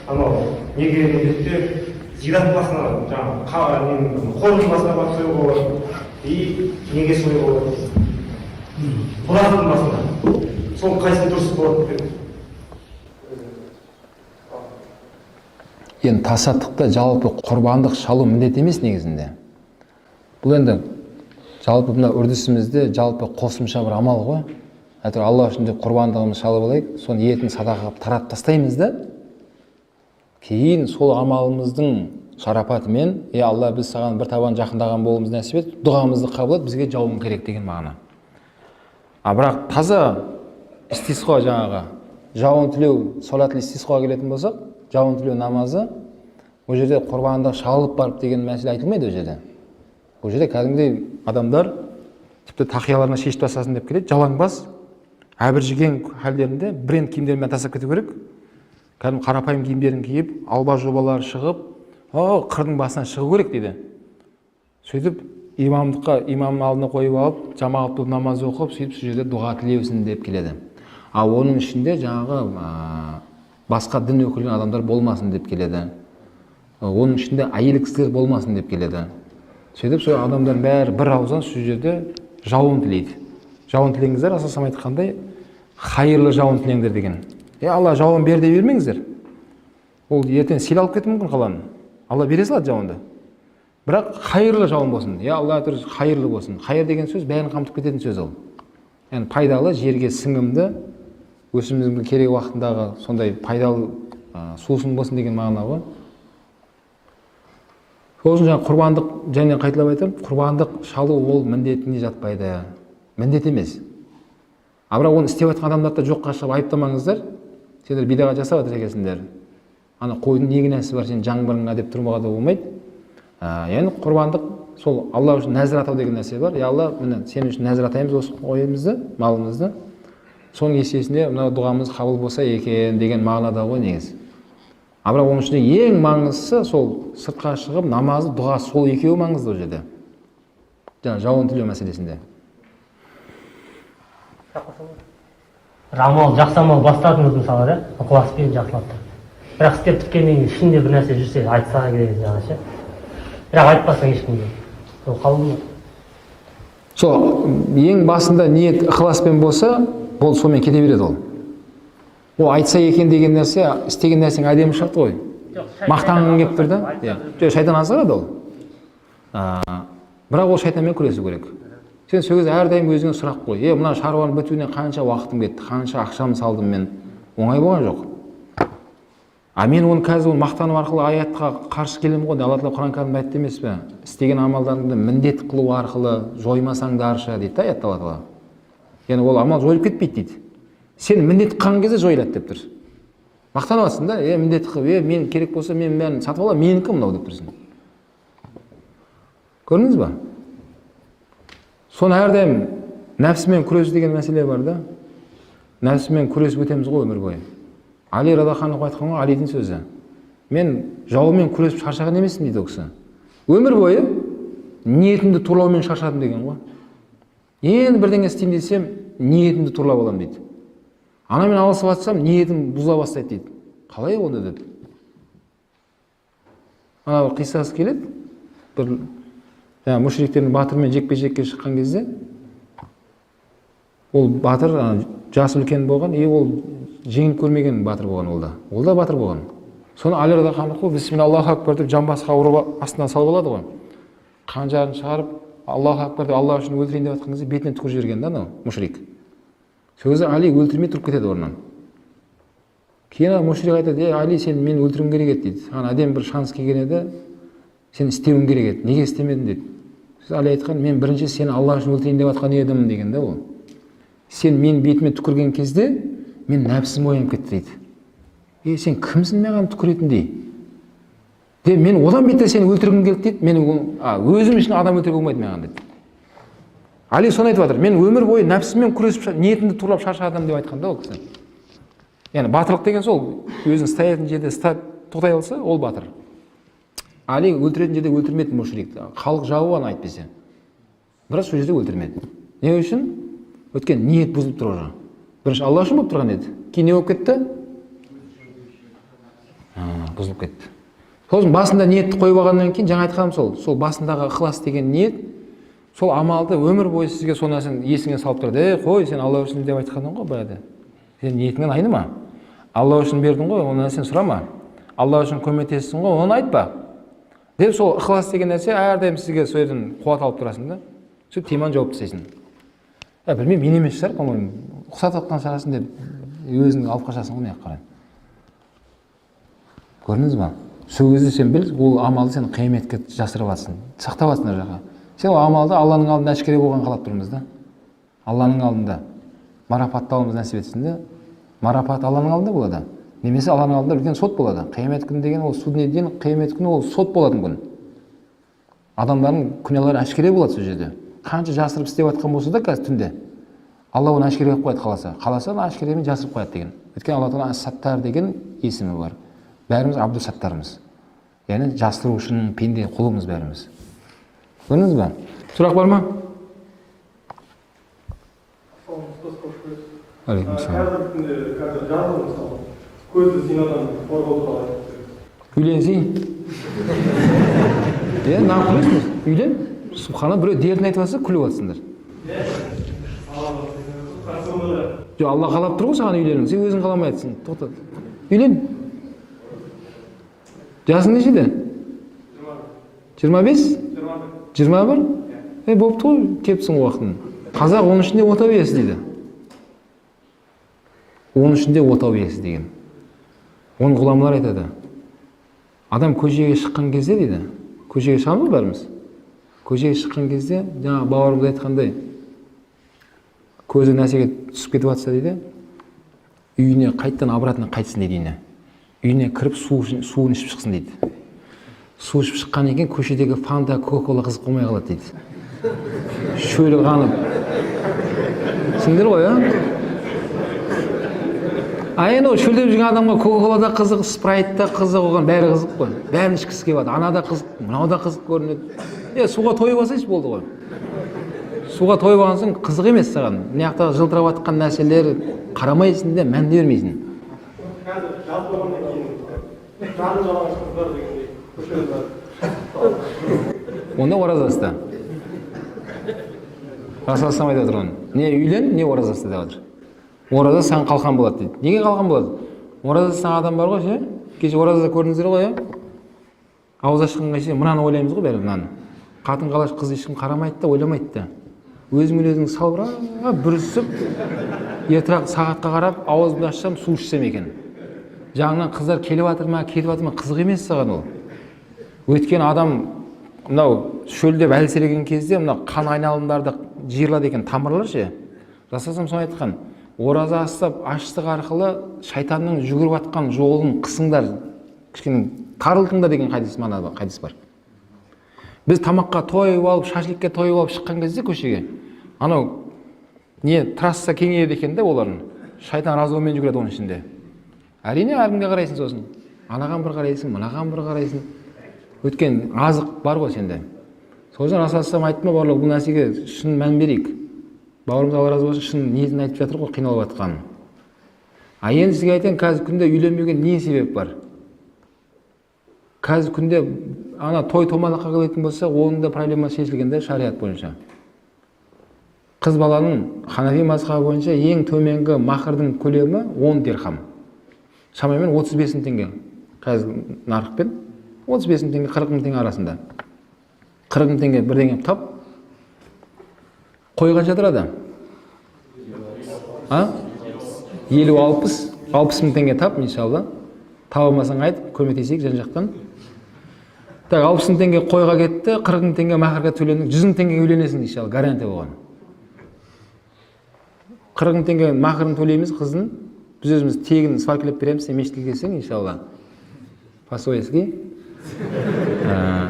анау неге міндетті зират басына, жаңағы қордың басына барып союға болады. И неге союға болады? Бұлақтың басына. Сол қайсысы дұрыс болады деп. Енді тасаттықта жалпы құрбандық шалу міндет емес негізінде. Бұл енді жалпы мына үрдісімізде жалпы қосымша бір амал ғой. Әйтеуір Алла үшін деп құрбандығымызды шалып алайық, соның етін садақа қылып таратып тастаймыз да, кейін сол амалымыздың шарапатымен, е Алла, біз саған бір табан жақындаған болуымыз нәсіп ет, дұғамызды қабыл ет, бізге жауын керек деген мағына. А бірақ таза истисқо, жаңағы жауын тілеу, салатул истисқоға келетін болсақ, жауын тілеу намазы, ол жерде құрбандық шалып барып деген мәселе айтылмайды ол жерде. Ол жерде кәдімгідей адамдар тіпті тақияларына шешіп тастасын деп келеді, жалаңбас, әбіржіген халдерінде бренд киімдерімен тастап кету керек. Кәдімгі қарапайым киімдерін киіп, алба жобалар шығып, қырдың басынан шығу керек дейді. Сөйтіп имамдыққа, имамның алдына қойып алып, жамағат болып намаз оқып, сөйтіп сол жерде дұға тілеусін деп келеді. Ал оның ішінде жаңағы басқа дін өкілген адамдар болмасын деп келеді. Оның ішінде әйел кісілер болмасын деп келеді. Сөйтіп сол адамдар бәрі бір ауыздан сол жерде жауын тілейді. Жауын тілеңіздер, Расул айтқандай, хайырлы жауын тілеңдер деген. Алла жауын бер дей бермеңіздер. Ол ертең сел алып кетуі мүмкін қаланы. Алла бере салады жауынды. Бірақ хайырлы жауын болсын. Алла хайырлы болсын. Хайыр деген сөз бәрін қамтып кететін сөз ол. Яғни пайдалы, жерге сіңімді, өсімдіктің керек уақытындағы сондай пайдалы сусын болсын деген мағына ғой. Сол үшін жаңа құрбандық, және қайталап айтамын, құрбандық шалу ол міндетіне жатпайды. Міндет емес. А бірақ оны істеп жатқан адамдарды жоққа шығып айыптамаңыздар. Сендер бидаға жасап жатыр екенсіңдер. Ана қойдың не кінәсі бар, сен жаңбырыңа деп тұрмауға да болмайды. Яғни құрбандық сол Алла үшін нәзір атау деген нәрсе бар. Я Алла, міне сен үшін нәзір атаймыз осы қойымызды, малымызды. Соның есесіне мына дұғамыз қабыл болса екен деген мағынада ғой негізі. А бірақ оның ішінде ең маңыздысы сол сыртқа шығып намазы, дұға, сол екеуі маңызды ол жерде. Жаңа жауын тілеу мәселесінде. Бір амал, жақсы амал бастадыңыз мысалы да, ықыласпен жақсылап тұрып. Бірақ істеп біткеннен кейін ішінде бір нәрсе жүрсе, айтса керек жаңағы ше. Бірақ айтпасаң ешкімге. Ол қабыл болмайды. Сол ең басында ниет ықыласпен болса, ол сонымен кете береді ол. Ол айтса екен деген нәрсе, істеген нәрсең әдемі шықты ғой. Мақтанғың келіп тұр да. Жоқ, шайтан азғырады ол. Бірақ ол шайтанмен күресу керек. Сен сол кезде әрдайым өзіңе сұрақ қой. Мына шаруаның бітуіне қанша уақытым кетті, қанша ақшам салдым мен. Оңай болған жоқ. А мен оны қазір оны мақтану арқылы аятқа қарсы келемін ғой. Алла тағала Құран кәрімде айтты емес пе? Істеген амалдарыңды міндет қылу арқылы жоймасаңдаршы дейді да аятта Алла тағала. Яғни ол амал жойылып кетпейді дейді. Сен міндет қылған кезде жойылады деп тұр. Мақтанып жатсың да, міндет қылып, мен керек болса мен бәрін сатып аламын, менікі мынау деп тұрсың. Көрдіңіз ба? Соны әрдайым нәпсімен күресу деген мәселе бар да. Нәпсімен күресіп өтеміз ғой өмір бойы. Али радиаллаху анху айтқан ғой, Алидің сөзі. Мен жауымен күресіп шаршаған емеспін дейді ол кісі. Өмір бойы ниетімді турлаумен шаршадым деген ғой. Енді бірдеңе істеймін десем, ниетімді турлап аламын дейді. Анамен алысып жатсам, ниетім бұзыла бастайды дейді. Қалай онда деп. Ана бір қиссасы келеді. Бір жаңа мушриктердің батырмен жекпе-жекке шыққан кезде ол батыр жасы үлкен болған, ол жеңіп көрмеген батыр болған ол да. Ол да батыр болған. Соны Али радиаллаху анху бисмилля Аллаху акбар деп жамбасқа ұрып астынан салып алады ғой. Қанжарын шығарып Аллаху акбар деп Алла үшін өлтірейін деп жатқан кезде бетінен түкіріп жіберген да анау мушрик. Сол кезде Али өлтірмей тұрып кетеді орнынан. Кейін мушрик айтады: ей, Али, сен мені өлтіруің керек еді дейді. Саған әдемі бір шанс келген еді, сен істеуің керек еді, неге істемедің дейді. Сосын Али айтқан: мен бірінші сені Алла үшін өлтірейін деп жатқан едім деген да. Ол сен менің бетіме түкірген кезде мен нәпсім оянып кетті дейді. Е, сен кімсің маған түкіретіндей де, мен одан бетер сені өлтіргім келді дейді. Мен өзім үшін адам өлтіруге болмайды маған дейді. Али соны айтып жатыр: мен өмір бойы нәпсіммен күресіп, ниетімді туралап шаршадым деп айтқан да ол кісі. Яғни батырлық деген сол, өзін ұстайтын жерде ұстап тоқтай алса, ол батыр. Али өлтіретін жерде өлтірмеді мушрикті, халық жауы ана әйтпесе, бірақ сол жерде өлтірмеді. Не үшін? Өйткені ниет бұзылып тұр уже. Бірінші Алла үшін болып тұрған еді, кейін не болып кетті? Бұзылып кетті. Сосын басында ниетті қойып алғаннан кейін, жаңа айтқаным сол басындағы ықылас деген ниет, сол амалды өмір бойы сізге сол нәрсені есіңе салып тұрады. Ей, қой, сен Алла үшін деп айтқаның ғой баяғыда, сен ниетіңнен айныма, Алла үшін бердің ғой, ол нәрсені сұрама, Алла үшін көмектестің ғой, оны айтпа деп. Сол ықылас деген нәрсе әрдайым сізге сол жерден қуат алып тұрасың да, сөйтіп теманы жауып тастайсың. Ә, білмеймін, мен емес шығар, по-моему, ұқсатып жатқан шығарсың деп өзің алып қашасың ғой мына жаққа қарай. Көрдіңіз ба? Сол кезде сен біл, ол амалды сен қияметке жасырып жатрсың, сақтап жатрсың ар жаққа. Сен ол амалды Алланың алдында әшкере болған қалап тұрмыз да, Алланың алдында марапаттауымыз нәсіп етсін де. Марапат Алланың алдында болады немесе Алланың алдында үлкен сот болады. Қиямет күні деген ол судный день, қиямет күні ол сот болатын күн. Адамдардың күнәлары әшкере болады сол жерде. Қанша жасырып істеп жатқан болса да, қазір түнде Алла оны әшкере қылып қояды. Қаласа, қаласа, оны әшкеремен жасырып қояды деген. Өйткені Алла тағала Саттар деген есімі бар. Бәріміз Абдул Саттармыз, яғни жасырушының пенде құлымыз бәріміз. Көрдіңіз ба? Сұрақ бар ма? Ұстаз, қош көрдік. Алейкум. Қазіргі күнде, қазір жазғы, мысалы, көзді зинадан қорғау туралы айтып беріңіз. Үйленсей, иә, неғып күлесіңдер? Үйлен. Субхана, біреу дертін айтып жатса, күліп жатсыңдар. Жоқ, Алла қалап тұр ғой саған үйлену, сен өзің қаламай жатрсың. Тоқта, үйлен. Жасың нешеде? 25, 21. Е, болыпты ғой, келіпсің ғой уақытын. Қазақ оның ішінде отау иесі дейді, оның ішінде отау иесі деген. Оны ғұламалар айтады. Адам көшеге шыққан кезде дейді, көшеге шығамыз ғой бәріміз, көшеге шыққан кезде, жаңа бауырымыз айтқандай, көзі нәрсеге түсіп кетіп жатса дейді, үйіне қайтадан обратно қайтсын дейді. Үйіне кіріп суын ішіп шықсын дейді. Су ішіп шыққаннан кейін көшедегі Фанта, Кока Кола қызық болмай қалады дейді, шөлі қанып. Түсіндіңдер ғой, а? А енді ол шөлдеп жүрген адамға Кока Кола да қызық, Спрайт та қызық, оған бәрі қызық қой, бәрін ішкісі келіп жатыр. Ана да қызық, мынау да қызық көрінеді. Е, суға тойып алсайшы, болды ғой. Суға тойып алған соң қызық емес саған мына жақтағы жылтырап жатқан нәрселер, қарамайсың да, мән де бермейсің. Қазір жаз болғаннан кейін жаны жалаңаш қыздар дегендей көшеде бар. Онда ораза ұста. Расул айтып отыр оны: не үйлен, не ораза ұста деп жатыр. Ораза саған қалқан болады дейді. Неге қалқан болады? Ораза ұстаған адам бар ғой ше, кеше ораза көрдіңіздер ғой, иә? Ауыз ашқанға шейін мынаны ойлаймыз ғой бәрі, мынаны. Қатын қалаш, қыз ешкім қарамайды да, ойламайды да, өзіңмен өзің салбырап, бүрісіп, ертерек сағатқа қарап, ауызымды ашсам, су ішсем екен, жағынан қыздар келіп жатыр ма, кетіп жатыр ма, қызық емес саған ол. Өйткені адам мынау шөлдеп әлсіреген кезде мынау қан айналымдары жиырылады екен, тамырлар ше. Расул соны айтқан: ораза ұстап, аштық арқылы шайтанның жүгіріп жатқан жолын қысыңдар, кішкене тарылтыңдар деген хадис, мана хадис бар. Біз тамаққа тойып алып, шашликке тойып алып шыққан кезде көшеге, анау не трасса кеңейеді екен да олардың, шайтан разуымен жүгіреді оның ішінде. Әрине, әркімге қарайсың, сосын анаған бір қарайсың, мынаған бір қарайсың, өйткені азық бар ғой сенде. Сол үшін Расул айтты ма, бауырлар, бұл нәрсеге шын мән берейік. Бауырымыз, Алла разы болсын, шын ниетін айтып жатыр ғой, қиналып жатқанын. А енді сізге айтайын, қазіргі күнде үйленбеуге не себеп бар? Қазіргі күнде ана той томалаққа келетін болса, оның да проблемасы шешілген да. Шариат бойынша қыз баланың ханафи мазхабы бойынша ең төменгі махрдың көлемі 10 дирхам, шамамен 35 мың теңге. Қазір нарықпен 35 мың теңге, 40 мың теңге арасында. 40 мың теңге бірдеңе тап. Қой қанша тұрады? А? 50-60, 60 мың теңге тап, иншалла. Таба алмасаң айт, көмектесейік жан жақтан. Так, 60 мың теңге қойға кетті, 40 мың теңге махрға төленді, 100 мың теңгеге үйленесің, иншалла, гарантия болған. 40 мың теңге махрын төлейміз қыздың, біз өзіміз тегін сваркілеп береміз, сен мешітке келсең, иншалла. По-свойски.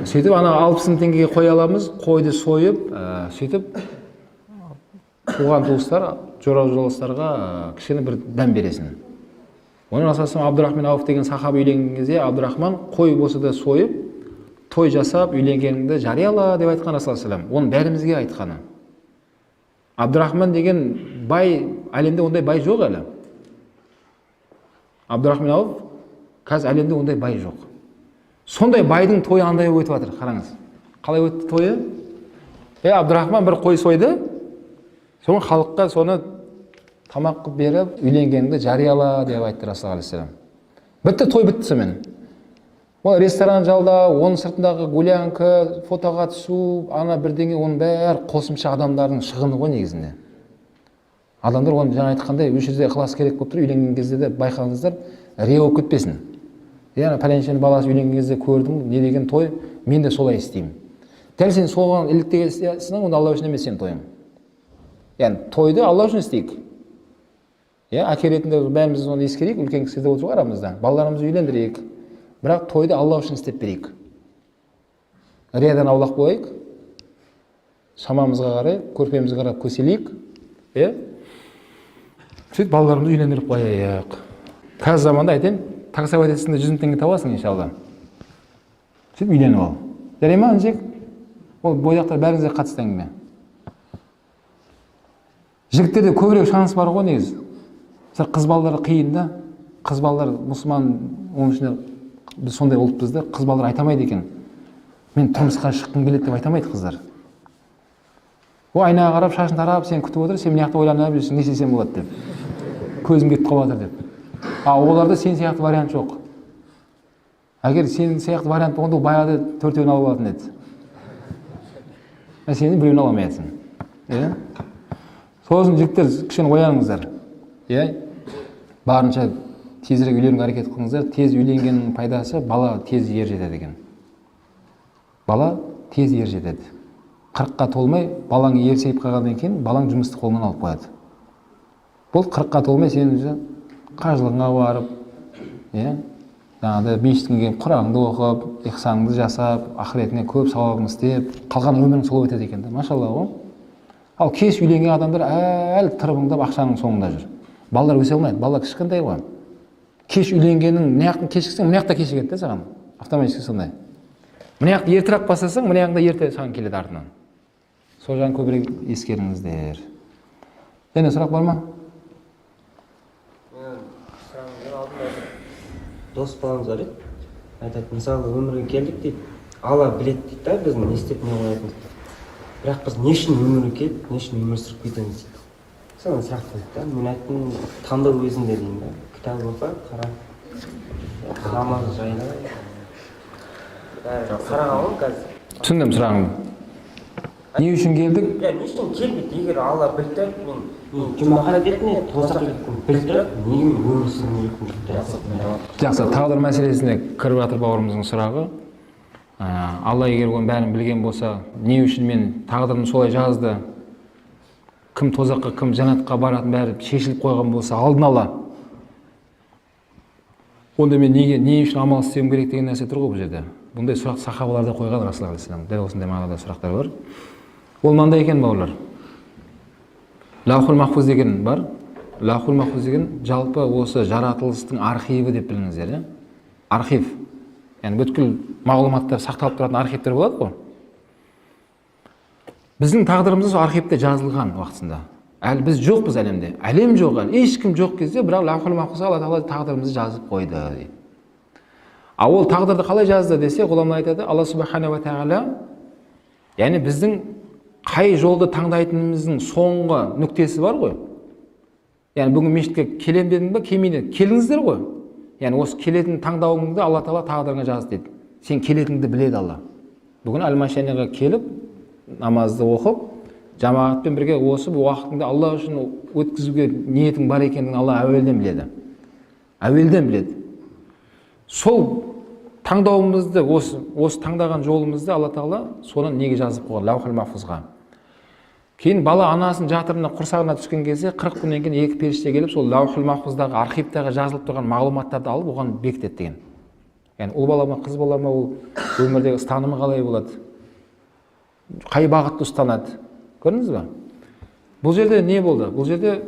Сөйтіп ана 60 мың теңгеге қой аламыз, қойды сойып, сөйтіп туған туыстар, жора жолдастарға кішкене бір дәм бересің. Оның асасы Абдурахман Ауф деген сахаба үйленген кезде Абдурахман қой болса да сойып, той жасап үйленгеніңді жарияла деп айтқан Расул саллаллаху. Оның бәрімізге айтқаны. Абдурахман деген бай, әлемде ондай бай жоқ әлі. Абдурахман Ауф қазір әлемде ондай бай жоқ. Сондай байдың тойы андай өтіп жатыр, қараңыз. Қалай өтті тойы? Абдурахман бір қой сойды. Соны халыққа соны тамақ қылып беріп, үйленгеніңді жарияла деп айтты Расул алейхиссалам. Бітті, той бітті сонымен. Ол ресторан жалдау, оның сыртындағы гулянка, фотоға түсу, ана бірдеңе, оның бәрі қосымша адамдардың шығыны ғой негізінде. Адамдар оны жаңа айтқандай, осы жерде ықылас керек болып тұр, үйленген кезде де байқаңыздар, ре болып кетпесін. Яғни пәленшенің баласы үйленген кезде көрдім, не деген той, мен де солай істеймін. Дәл сен соған еліктегенсің, онда Алла үшін емес сенің тойың. Яғни тойды Алла үшін істейік. Иә, әке ретінде бәріміз оны ескерейік, үлкен кісі де отыр ғой арамызда. Балаларымызды үйлендірейік. Бірақ тойды Алла үшін істеп берейік. Риядан аулақ болайық. Шамамызға қарай, көрпемізге қарап көселейік. Иә? Сөйтіп балаларымызды үйлендіріп қояйық. Қазір заманда айтайын, таксовать етсең де 100 мың теңге табасың, иншалла. Сөйтіп үйленіп ал. Жарай ма, інжек? Ол бойдақтар бәріңізге қатысты әңгіме. Жігіттерде көбірек шанс бар ғой негізі. Мысалы, қыз балалар қиын да. Қыз балалар мұсылман, оның ішінде біз сондай ұлтпыз да, қыз балалар айта алмайды екен. Мен тұрмысқа шыққым келеді деп айта алмайды қыздар. Ол айнаға қарап, шашын тарап, сені күтіп отыр, сен мына жақта ойланып жүрсің, не істесем болады деп. Көзім кетіп қалып жатыр деп. А оларда сен сияқты вариант жоқ. Егер сен сияқты вариант болғанда, ол баяғыда төртеуін алып алатын еді. А сен біреуін ала алмай жатсың. Иә? Сосын жігіттер кішкене ояныңыздар. Иә? Барынша тезірек үйленуге әрекет қылыңыздар. Тез үйленгеннің пайдасы, бала тез ер жетеді екен. Бала тез ер жетеді. 40-қа толмай балаң ерсейіп қалғаннан кейін балаң жұмысты қолынан алып қояды. Бұл 40-қа толмай сен уже қажылығыңа барып, иә, жаңағыдай мешітке келіп Құраныңды оқып, ихсаныңды жасап, ақыретіңе көп сауабыңды істеп, қалған өмірің солай өтеді екен да, машалла ғой. Ал кеш үйленген адамдар әлі тырбыңдап ақшаның соңында жүр. Балалар өсе алмайды, бала кішкентай ғой. Кеш үйленгеннің мына жақтан кешіксең, мына жақта кешігеді да саған. Автоматически сондай. Мына жақты ертерек бастасаң, мына жағында ерте саған келеді артынан. Сол жағын көбірек ескеріңіздер. Және сұрақ бар ма? Сұрағым алдында дос баламыз бар еді, айтады, мысалы, өмірге келдік дейді, Алла біледі дейді да біздің не істеп не қоятынымызды, бірақ біз не үшін өмірге келіп, не үшін өмір сүріп кетеміз дейді. Соны сұрақ қойды да, мен айттым, таңдау өзіңде деймін да, кітап оқы, қара, намаз жайлы бәрі қараған ғой қазір. Түсіндім сұрағыңды. Не үшін келдік? Иә, не үшін келдік? Егер Алла біліп тұрады, мен жұмаға да кеттім, не тозаққа кеттім, біліп тұрады, неге мен өмір сүруім керекпін дейді да. Жақсы, тағдыр мәселесіне кіріп жатыр бауырымыздың сұрағы. Алла егер оның бәрін білген болса, не үшін мен тағдырым солай жазды, кім тозаққа, кім жәннатқа баратын бәрі шешіліп қойған болса алдын ала, онда мен неге, не үшін амал істеуім керек деген нәрсе тұр ғой бұл жерде. Бұндай сұрақ сахабалар да қойған Расул алейхиссалам. Дәл осындай мағынада сұрақтар бар. Ол мынандай екен, бауырлар. Лаухул махфуз деген бар. Лаухул махфуз деген жалпы осы жаратылыстың архиві деп біліңіздер, иә? Архив. Яғни бүткіл мағлұматтар сақталып тұратын архивтер болады ғой. Біздің тағдырымыз сол архивте жазылған уақытысында. Әлі біз жоқпыз әлемде. Әлем жоқ әлі. Ешкім жоқ кезде, бірақ Лаухул махфузға Алла Тағала тағдырымызды жазып қойды дейді. А ол тағдырды қалай жазды десе, ғұламалар айтады, Алла субханала тағала, яғни біздің қай жолды таңдайтынымыздың соңғы нүктесі бар ғой. Яғни бүгін мешітке келем дедің ба, келмейді. Келдіңіздер ғой. Яғни осы келетін таңдауыңды Алла Тағала тағдырыңа жазды дейді. Сен келетініңді біледі Алла. Бүгін Әл-Машаниға келіп, намазды оқып, Жамағатпен бірге осы уақытыңды Алла үшін өткізуге ниетің бар екенін Алла әуелден біледі. Әуелден біледі. Сол таңдауымызды, осы таңдаған жолымызды Алла Тағала соны неге жазып қойған? Лаухул Махфузға. Кейін бала анасының жатырына, құрсағына түскен кезде 40 күннен кейін екі періште келіп, сол Лаухул Махфуздағы архивтағы жазылып тұрған мағлұматтарды алып, оған бекітеді деген. Яғни ұл бала ма, қыз бала ма, ол өмірдегі ұстанымы қалай болады, қай бағытты ұстанады. Көрдіңіз ба? Бұл жерде не болды? Бұл жерде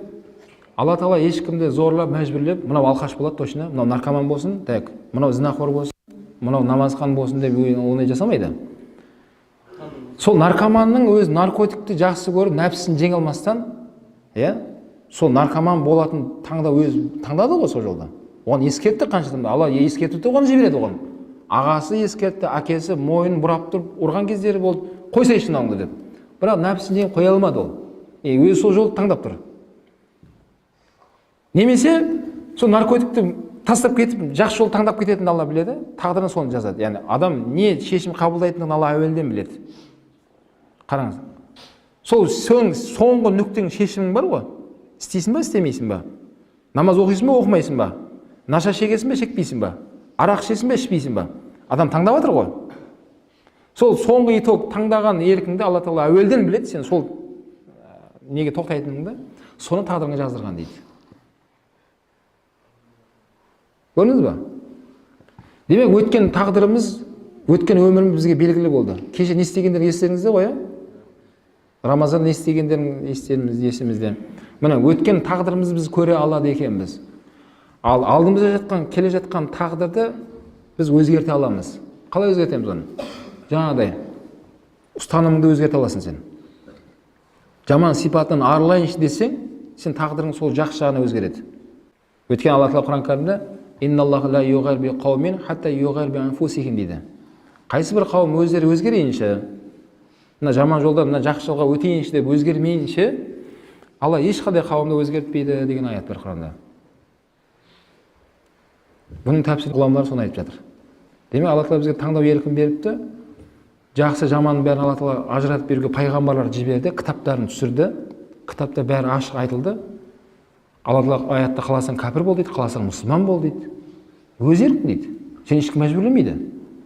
Алла Тағала ешкімді зорлап, мәжбүрлеп, мынау алқаш болады точно, мынау наркоман болсын, так, мынау зинақор болсын, мынау намазхан болсын деп ондай жасамайды. Сол наркоманның өз наркотикті жақсы көріп, нәпсісін жеңе алмастан, иә, сол наркоман болатын таңдау өз таңдады ғой сол жолда. Оған ескертті қаншадан да, Алла ескертті, оған жібереді оған. Ағасы ескертті, әкесі мойнын бұрап тұрып ұрған кездері болды, қойсайшы мынауыңды деп. Бірақ нәпсісін жеңіп қоя алмады ол. Өзі сол жолды таңдап тұр. Немесе сол наркотикті тастап кетіп, жақсы жол таңдап кететінін Алла біледі, тағдырына соны жазады. Яғни адам не шешім қабылдайтынын Алла әуелден біледі. Қараңыз. Сол соңғы нүктенің шешімің бар ғой. Істейсің ба, істемейсің ба? Намаз оқисың ба, оқымайсың ба? Наша шегесің бе, шекпейсің ба? Арақ ішесің бе, ішпейсің ба? Адам таңдап жатыр ғой. Сол соңғы итог таңдаған еркіңді Алла Тағала әуелден біледі, сен сол неге тоқтайтыныңды, соны тағдырыңа жаздырған дейді. Көрдіңіз ба? Демек, өткен тағдырымыз, өткен өміріміз бізге белгілі болды. Кеше не істегендерің естеріңізде ғой, ә? Рамазан не істегендерің есімізде. Міне, өткен тағдырымызды біз көре алады екенбіз. Ал алдымызда жатқан, келе жатқан тағдырды біз өзгерте аламыз. Қалай өзгертеміз оны? Жаңағыдай ұстанымыңды өзгерте аласың сен. Жаман сипатынан арылайыншы десең, сен тағдырың сол жақсы жағына өзгереді. Өйткені Алла Тағала Құран кәрімде «Инналлаха ла юғаййиру би қаумин хатта юғаййиру би анфусихим» дейді. Қайсы бір қауым өздері өзгерейінші, мына жаман жолдан мына жақсы жолға өтейінші деп өзгермейінше, Алла ешқандай қауымды өзгертпейді деген аят бар Құранда. Бұның тәпсір ғұламалар соны айтып жатыр. Демек, Алла Тағала бізге таңдау еркін беріпті. Жақсы жаманның бәрін Алла Тағала ажыратып беруге пайғамбарлар жіберді, кітаптарын түсірді. Кітапта бәрі ашық айтылды. Алла Тағала аятта қаласаң кәпір бол дейді, қаласаң мұсылман бол дейді. Өз еркің дейді. Сені ешкім мәжбүрлемейді.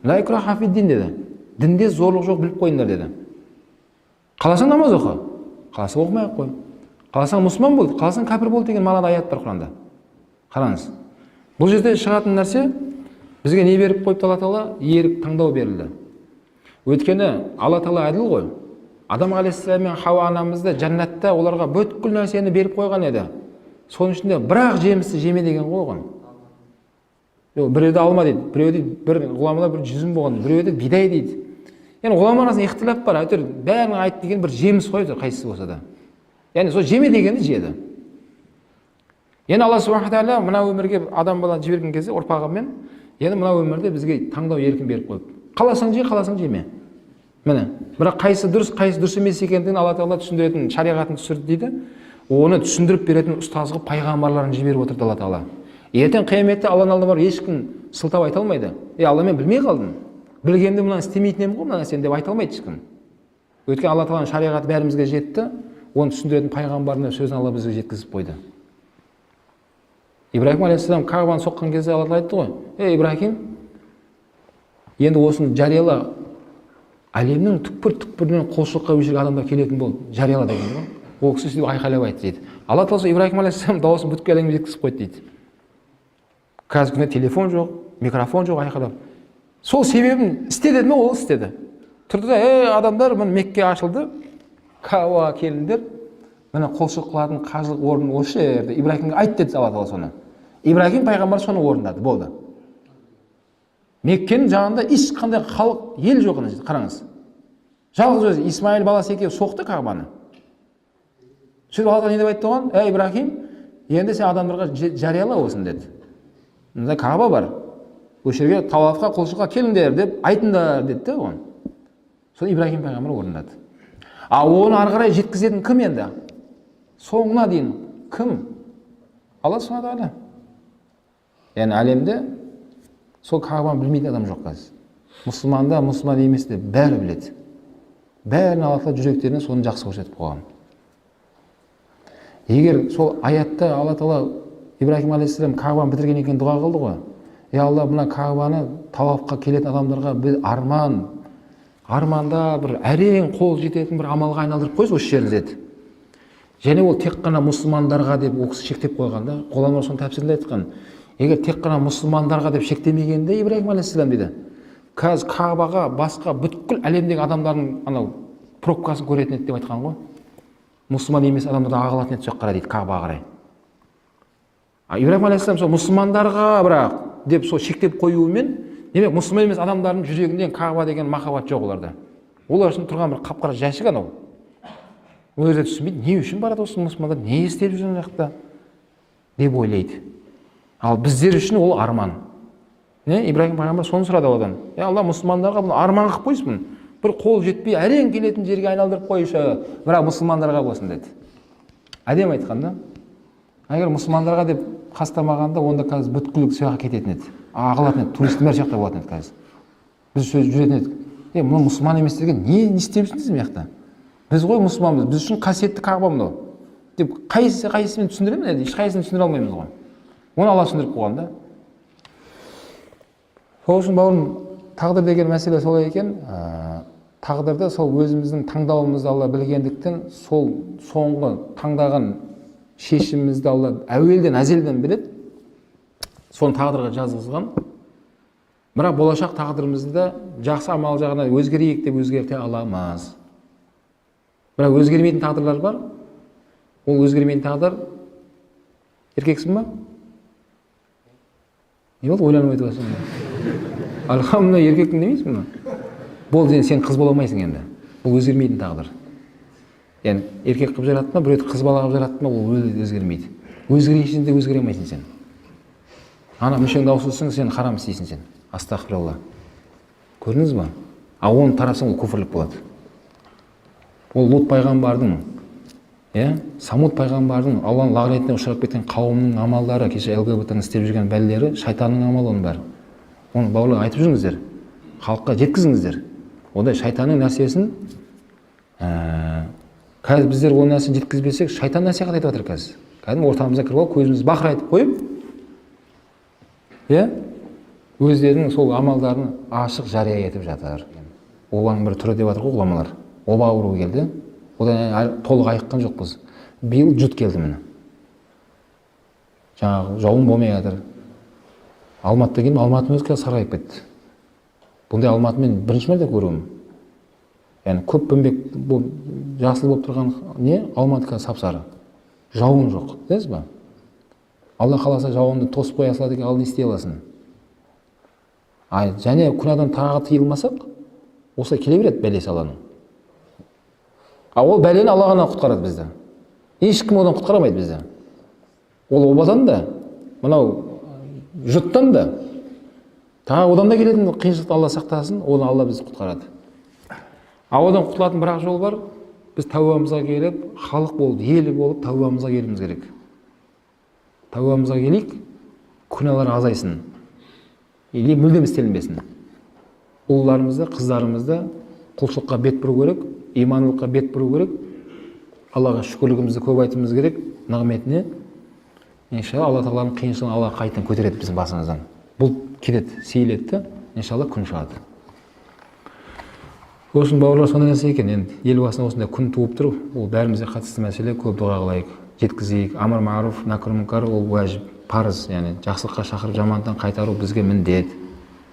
Ла икраха фид дин деді. Дінде зорлық жоқ, біліп қойыңдар деді. Қаласаң намаз оқы, қаласаң оқымай ақ қой. Қаласаң мұсылман бол, қаласаң кәпір бол деген мағынада аят бар Құранда. Қараңыз. Бұл жерде шығатын нәрсе бізге не беріп қойыпты Алла Тағала? Ерік таңдау берілді. Өйткені Алла Тағала әділ ғой. Адам алейхиссалам мен Хауа анамызды жәннатта оларға бүткіл нәрсені беріп қойған еді. Соның ішінде бір-ақ жемісті жеме деген ғой оған. Жоқ, біреуді алма дейді, біреуді бір ғұламалар бір жүзім болған, біреуді бидай дейді. Яғни ғұлама арасында ихтилаф бар, әйтеуір бәрінің айтты деген бір жеміс қой, әйтеуір қайсысы болса да. Яғни сол жеме дегенді жеді. Енді Алла субхана тағала мына өмірге адам баланы жіберген кезде ұрпағымен, енді мына өмірде бізге таңдау еркін беріп қойып, қаласаң же, қаласаң жеме. Міне, бірақ қайсы дұрыс, қайсы дұрыс емес екендігін Алла Тағала түсіндіретін шариғатын түсірді дейді. Оны түсіндіріп беретін ұстаз қылып пайғамбарларын жіберіп отырды Алла Тағала. Ертең қияметте Алланың алдына барып ешкім сылтау айта алмайды. Е, Алла, мен білмей қалдым. Білгенде мынаны істемейтін едім ғой, мына нәрсені деп айта алмайды ешкім. Өйткені Алла Тағаланың шариғаты бәрімізге жетті, оны түсіндіретін пайғамбардың сөзін Алла бізге жеткізіп қойды. Ибраһим алейхиссалам Кағбаны соққан кезде Алла Тағала айтты ғой: «Ей, Ибраһим, енді осыны жарияла, әлемнің түкпір-түкпірінен құлшылыққа осы жерге адамдар келетін болды, жарияла» деген ғой. Ол кісі сөйтіп айқайлап айтты дейді. Алла Тағала Ибраһим алейхиссалам дауысын бүткіл әлемге жеткізіп қойды дейді. Қазіргі күнде телефон жоқ, микрофон жоқ, айқайлап. Сол себебін істе деді ме, ол істеді. Тұрды да, ей, адамдар, міне Мекке ашылды, Кағбаға келіңдер, міне құлшылық қылатын қажылық орны осы жерде. Ибраһимге айт деді Алла Тағала соны. Ибраһим пайғамбар соны орындады, болды. Меккенің жанында ешқандай халық, ел жоқ ана жерде, қараңыз. Жалғыз өзі Исмаил баласы екеуі соқты Кағбаны. Сөйтіп Алла Тағала не деп айтты оған? Ей, Ибраһим, енді сен адамдарға жарияла осыны деді. Мында Кағба бар. Осы жерге тауафқа, құлшылыққа келіңдер деп айтыңдар деді де оған. Соны Ибраһим пайғамбар орындады. А оны ары қарай жеткізетін кім енді? Соңына дейін кім? Алла субхана тағала. Яғни әлемде сол Кағбаны білмейтін адам жоқ қазір. Мұсылман да, мұсылман емес те бәрі біледі. Бәрін Алла Тағала жүректеріне соны жақсы көрсетіп қойған. Егер сол аятта Алла Тағала Ибраһим алейхиссалам Кағбаны бітіргеннен кейін дұға қылды ғой. Е Алла, мына Кағбаны тауапқа келетін адамдарға бір арманда бір әрең қол жететін бір амалға айналдырып қойшы осы жерді деді. Және ол тек қана мұсылмандарға деп ол кісі шектеп қойған да. Ғұламалар соның тәпсірінде айтқан. Егер тек қана мұсылмандарға деп шектемегенде Ибраһим алейхиссалам дейді, қазір Кағбаға басқа бүткіл әлемдегі адамдардың анау пробкасын көретін еді деп айтқан ғой. Мұсылман емес адамдар да ағылатын еді сол жаққа қарай дейді, Кағбаға қарай. А Ибраһим алейхиссалам сол мұсылмандарға бірақ деп сол шектеп қоюымен, демек мұсылман емес адамдардың жүрегінде Кағба деген махаббат жоқ оларда. Олар үшін тұрған бір қап-қара жәшік анау. Олар да түсінбейді, не үшін барады осы мұсылмандар, не істеп жүр ана жақта деп ойлайды. Ал біздер үшін ол арман. Не, Ибраһим пайғамбар соны сұрады Алладан. Е Алла, мұсылмандарға бұны арман қылып қойсын, бұны. Бір қол жетпей әрең келетін жерге айналдырып қойшы, бірақ мұсылмандарға болсын деді. Әдемі айтқан да. Егер мұсылмандарға деп қастамағанда, онда қазір бүткіл сол жаққа кететін еді. Ағылатын еді, туристің бәрі сол жақта болатын еді қазір. Біз сөз жүретін едік. Е, мына мұсылман еместерге не істеп жүрсіңдер мына жақта? Біз ғой мұсылманбыз, біз үшін қасиетті Қағба мынау. Деп қайсысымен түсіндіремін енді, ешқайсысын түсіндіре алмаймыз ғой. Оны Алла түсіндіріп қойған да. Сол үшін бауырым, тағдыр деген мәселе солай екен. Тағдырды сол өзіміздің таңдауымызды Алла білгендіктен, сол соңғы таңдаған шешімімізді Алла әуелден әзелден біледі. Соны тағдырға жазғызған. Бірақ болашақ тағдырымызды да жақсы амал жағына өзгерейік деп өзгерте аламыз. Бірақ өзгермейтін тағдырлар бар. Ол өзгермейтін тағдыр, еркексің ба? Не болды, ойланып айтып жатырсың? Альхамдулилла, еркекпін демейсің ба? Болды, енді сен қыз бола алмайсың енді. Бұл өзгермейтін тағдыр. Яғни еркек қылып жаратты ма, біреуді қыз бала қылып жаратты ма, ол өзгермейді. Өзгерейінші де өзгере алмайсың сен. Ана мүшеңді ауыстырсаң, сен харам істейсің сен. Астағфиралла. Көрдіңіз ба? А оны таратсаң, ол күфірлік болады. Ол Лут пайғамбардың, Самуд пайғамбардың Алланың лағнетіне ұшырап кеткен қауымның амалдары, кеше ЛГБТ-ның істеп жүрген бәлелері, шайтанның амалы оның бәрі. Оны бауырлар айтып жүріңіздер, халыққа жеткізіңіздер. Ондай шайтанның нәрсесін, қазір біздер ол нәрсені жеткізбесек, шайтан насихат айтып жатыр қазір. Кәдімгі ортамызға кіріп алып, көзімізді бақырайтып қойып, өздерінің сол амалдарын ашық жария етіп жатыр. Обаның бір түрі деп жатыр ғой ғұламалар. Оба ауруы келді. Одан әлі толық айыққан жоқпыз. Биыл жұт келді міне. Жаңағы жауын болмай жатыр. Алматыда келдім, Алматының өзі қазір сарғайып кетті. Бұндай Алматы мен бірінші мәрте көруім. Яғни көп бөмбек болып, жасыл болып тұрған не, Алматы қазір сап-сары. Жауын жоқ, білесіз ба? Алла қаласа жауынды тосып қоя салады екен, ал не істей аласың? Және күнәдан тағы тыйылмасақ, осылай келе береді бәлесі Алланың. А ол бәлені Алла ғана құтқарады бізді. Ешкім одан құтқара алмайды бізді. Ол обадан да, мынау жұттан да, тағы одан да келетін қиыншылықты Алла сақтасын, оны Алла бізді құтқарады. А одан құтылатын бір ақ жол бар, біз тәубамызға келіп, халық болып, ел болып тәубамызға келуіміз керек. Тәубамызға келейік, күнәлар азайсын. Или мүлдем істелінбесін. Ұлдарымызды, қыздарымызды құлшылыққа бет бұру керек, имандылыққа бет бұру керек. Аллаға шүкірлігімізді көп айтуымыз керек, нығметіне. Иншалла Алла тағаланың қиыншылығын Алла қайтадан көтереді біздің басымыздан. Бұл кетеді, сейіледі де, иншалла күн шығады. Сол үшін бауырлар сондай нәрсе екен. Енді ел басына осындай күн туып тұр, ол бәрімізге қатысты мәселе, көп дұға қылайық, жеткізейік. Амр мағруф, нәкір мүнкар ол уәжіп, парыз, яғни жақсылыққа шақырып жамандықтан қайтару бізге міндет.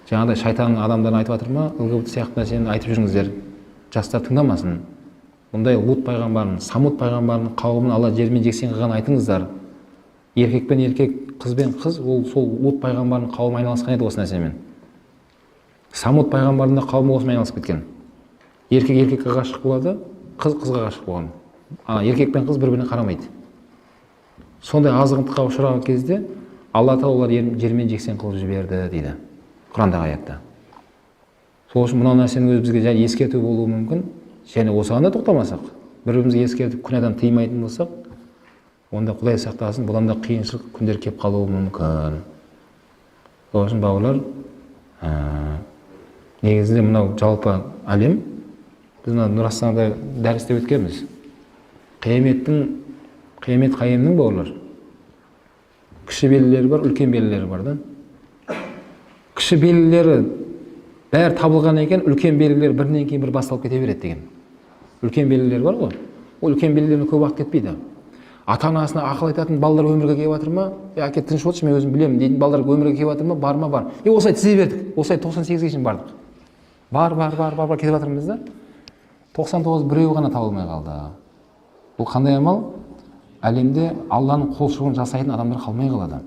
Жаңағыдай шайтанның адамдарын айтып жатыр ма, ЛГБТ сияқты нәрсені айтып жүріңіздер, жастар тыңдамасын. Бұндай Лут пайғамбардың, Самуд пайғамбардың қауымын Алла жермен жексен қылғанын айтыңыздар. Еркек пен еркек, қыз бен қыз, ол сол Лут пайғамбардың қауымы айналысқан еді осы нәрсемен. Самуд пайғамбардың да қауымы осымен айналысып кеткен. Еркек еркекке ғашық болады, қыз қызға ғашық болған. Еркек пен қыз бір-біріне қарамайды. Сондай азғындыққа ұшыраған кезде Алла тағала олар жермен жексен қылып жіберді дейді Құрандағы аятта. Сол үшін мынау нәрсенің өзі бізге және ескерту болуы мүмкін. Және осыған да тоқтамасақ, бір-бірімізге ескертіп күнәдан тыймайтын болсақ, онда Құдай сақтасын, бұдан да қиыншылық күндер келіп қалуы мүмкін. Сол үшін бауырлар, негізінде мынау жалпы әлем біздің Біз мына Нұр Астанада дәрісте өткенбіз. Қияметтің, қиямет қайымның, бауырлар, кіші белгілері бар, үлкен белгілері бар да. Кіші белгілері бәрі табылған екен, үлкен белгілер бірінен кейін бір басталып кете береді деген. Үлкен белгілер бар ғой, ол үлкен белгілеріне көп уақыт кетпейді. Ата анасына ақыл айтатын балалар өмірге келіп жатыр ма? Е, әке, тыныш отыршы, мен өзім білемін дейтін балалар өмірге келіп жатыр ма? Бар ма? Бар. И осылай тізе бердік, осылай 98-ге шейін бардық. Бар, бар, бар, бар, бар, кетіп жатырмыз да. 99, біреуі ғана табылмай қалды. Бұл қандай амал? Әлемде Алланың құлшылығын жасайтын адамдар қалмай қалады.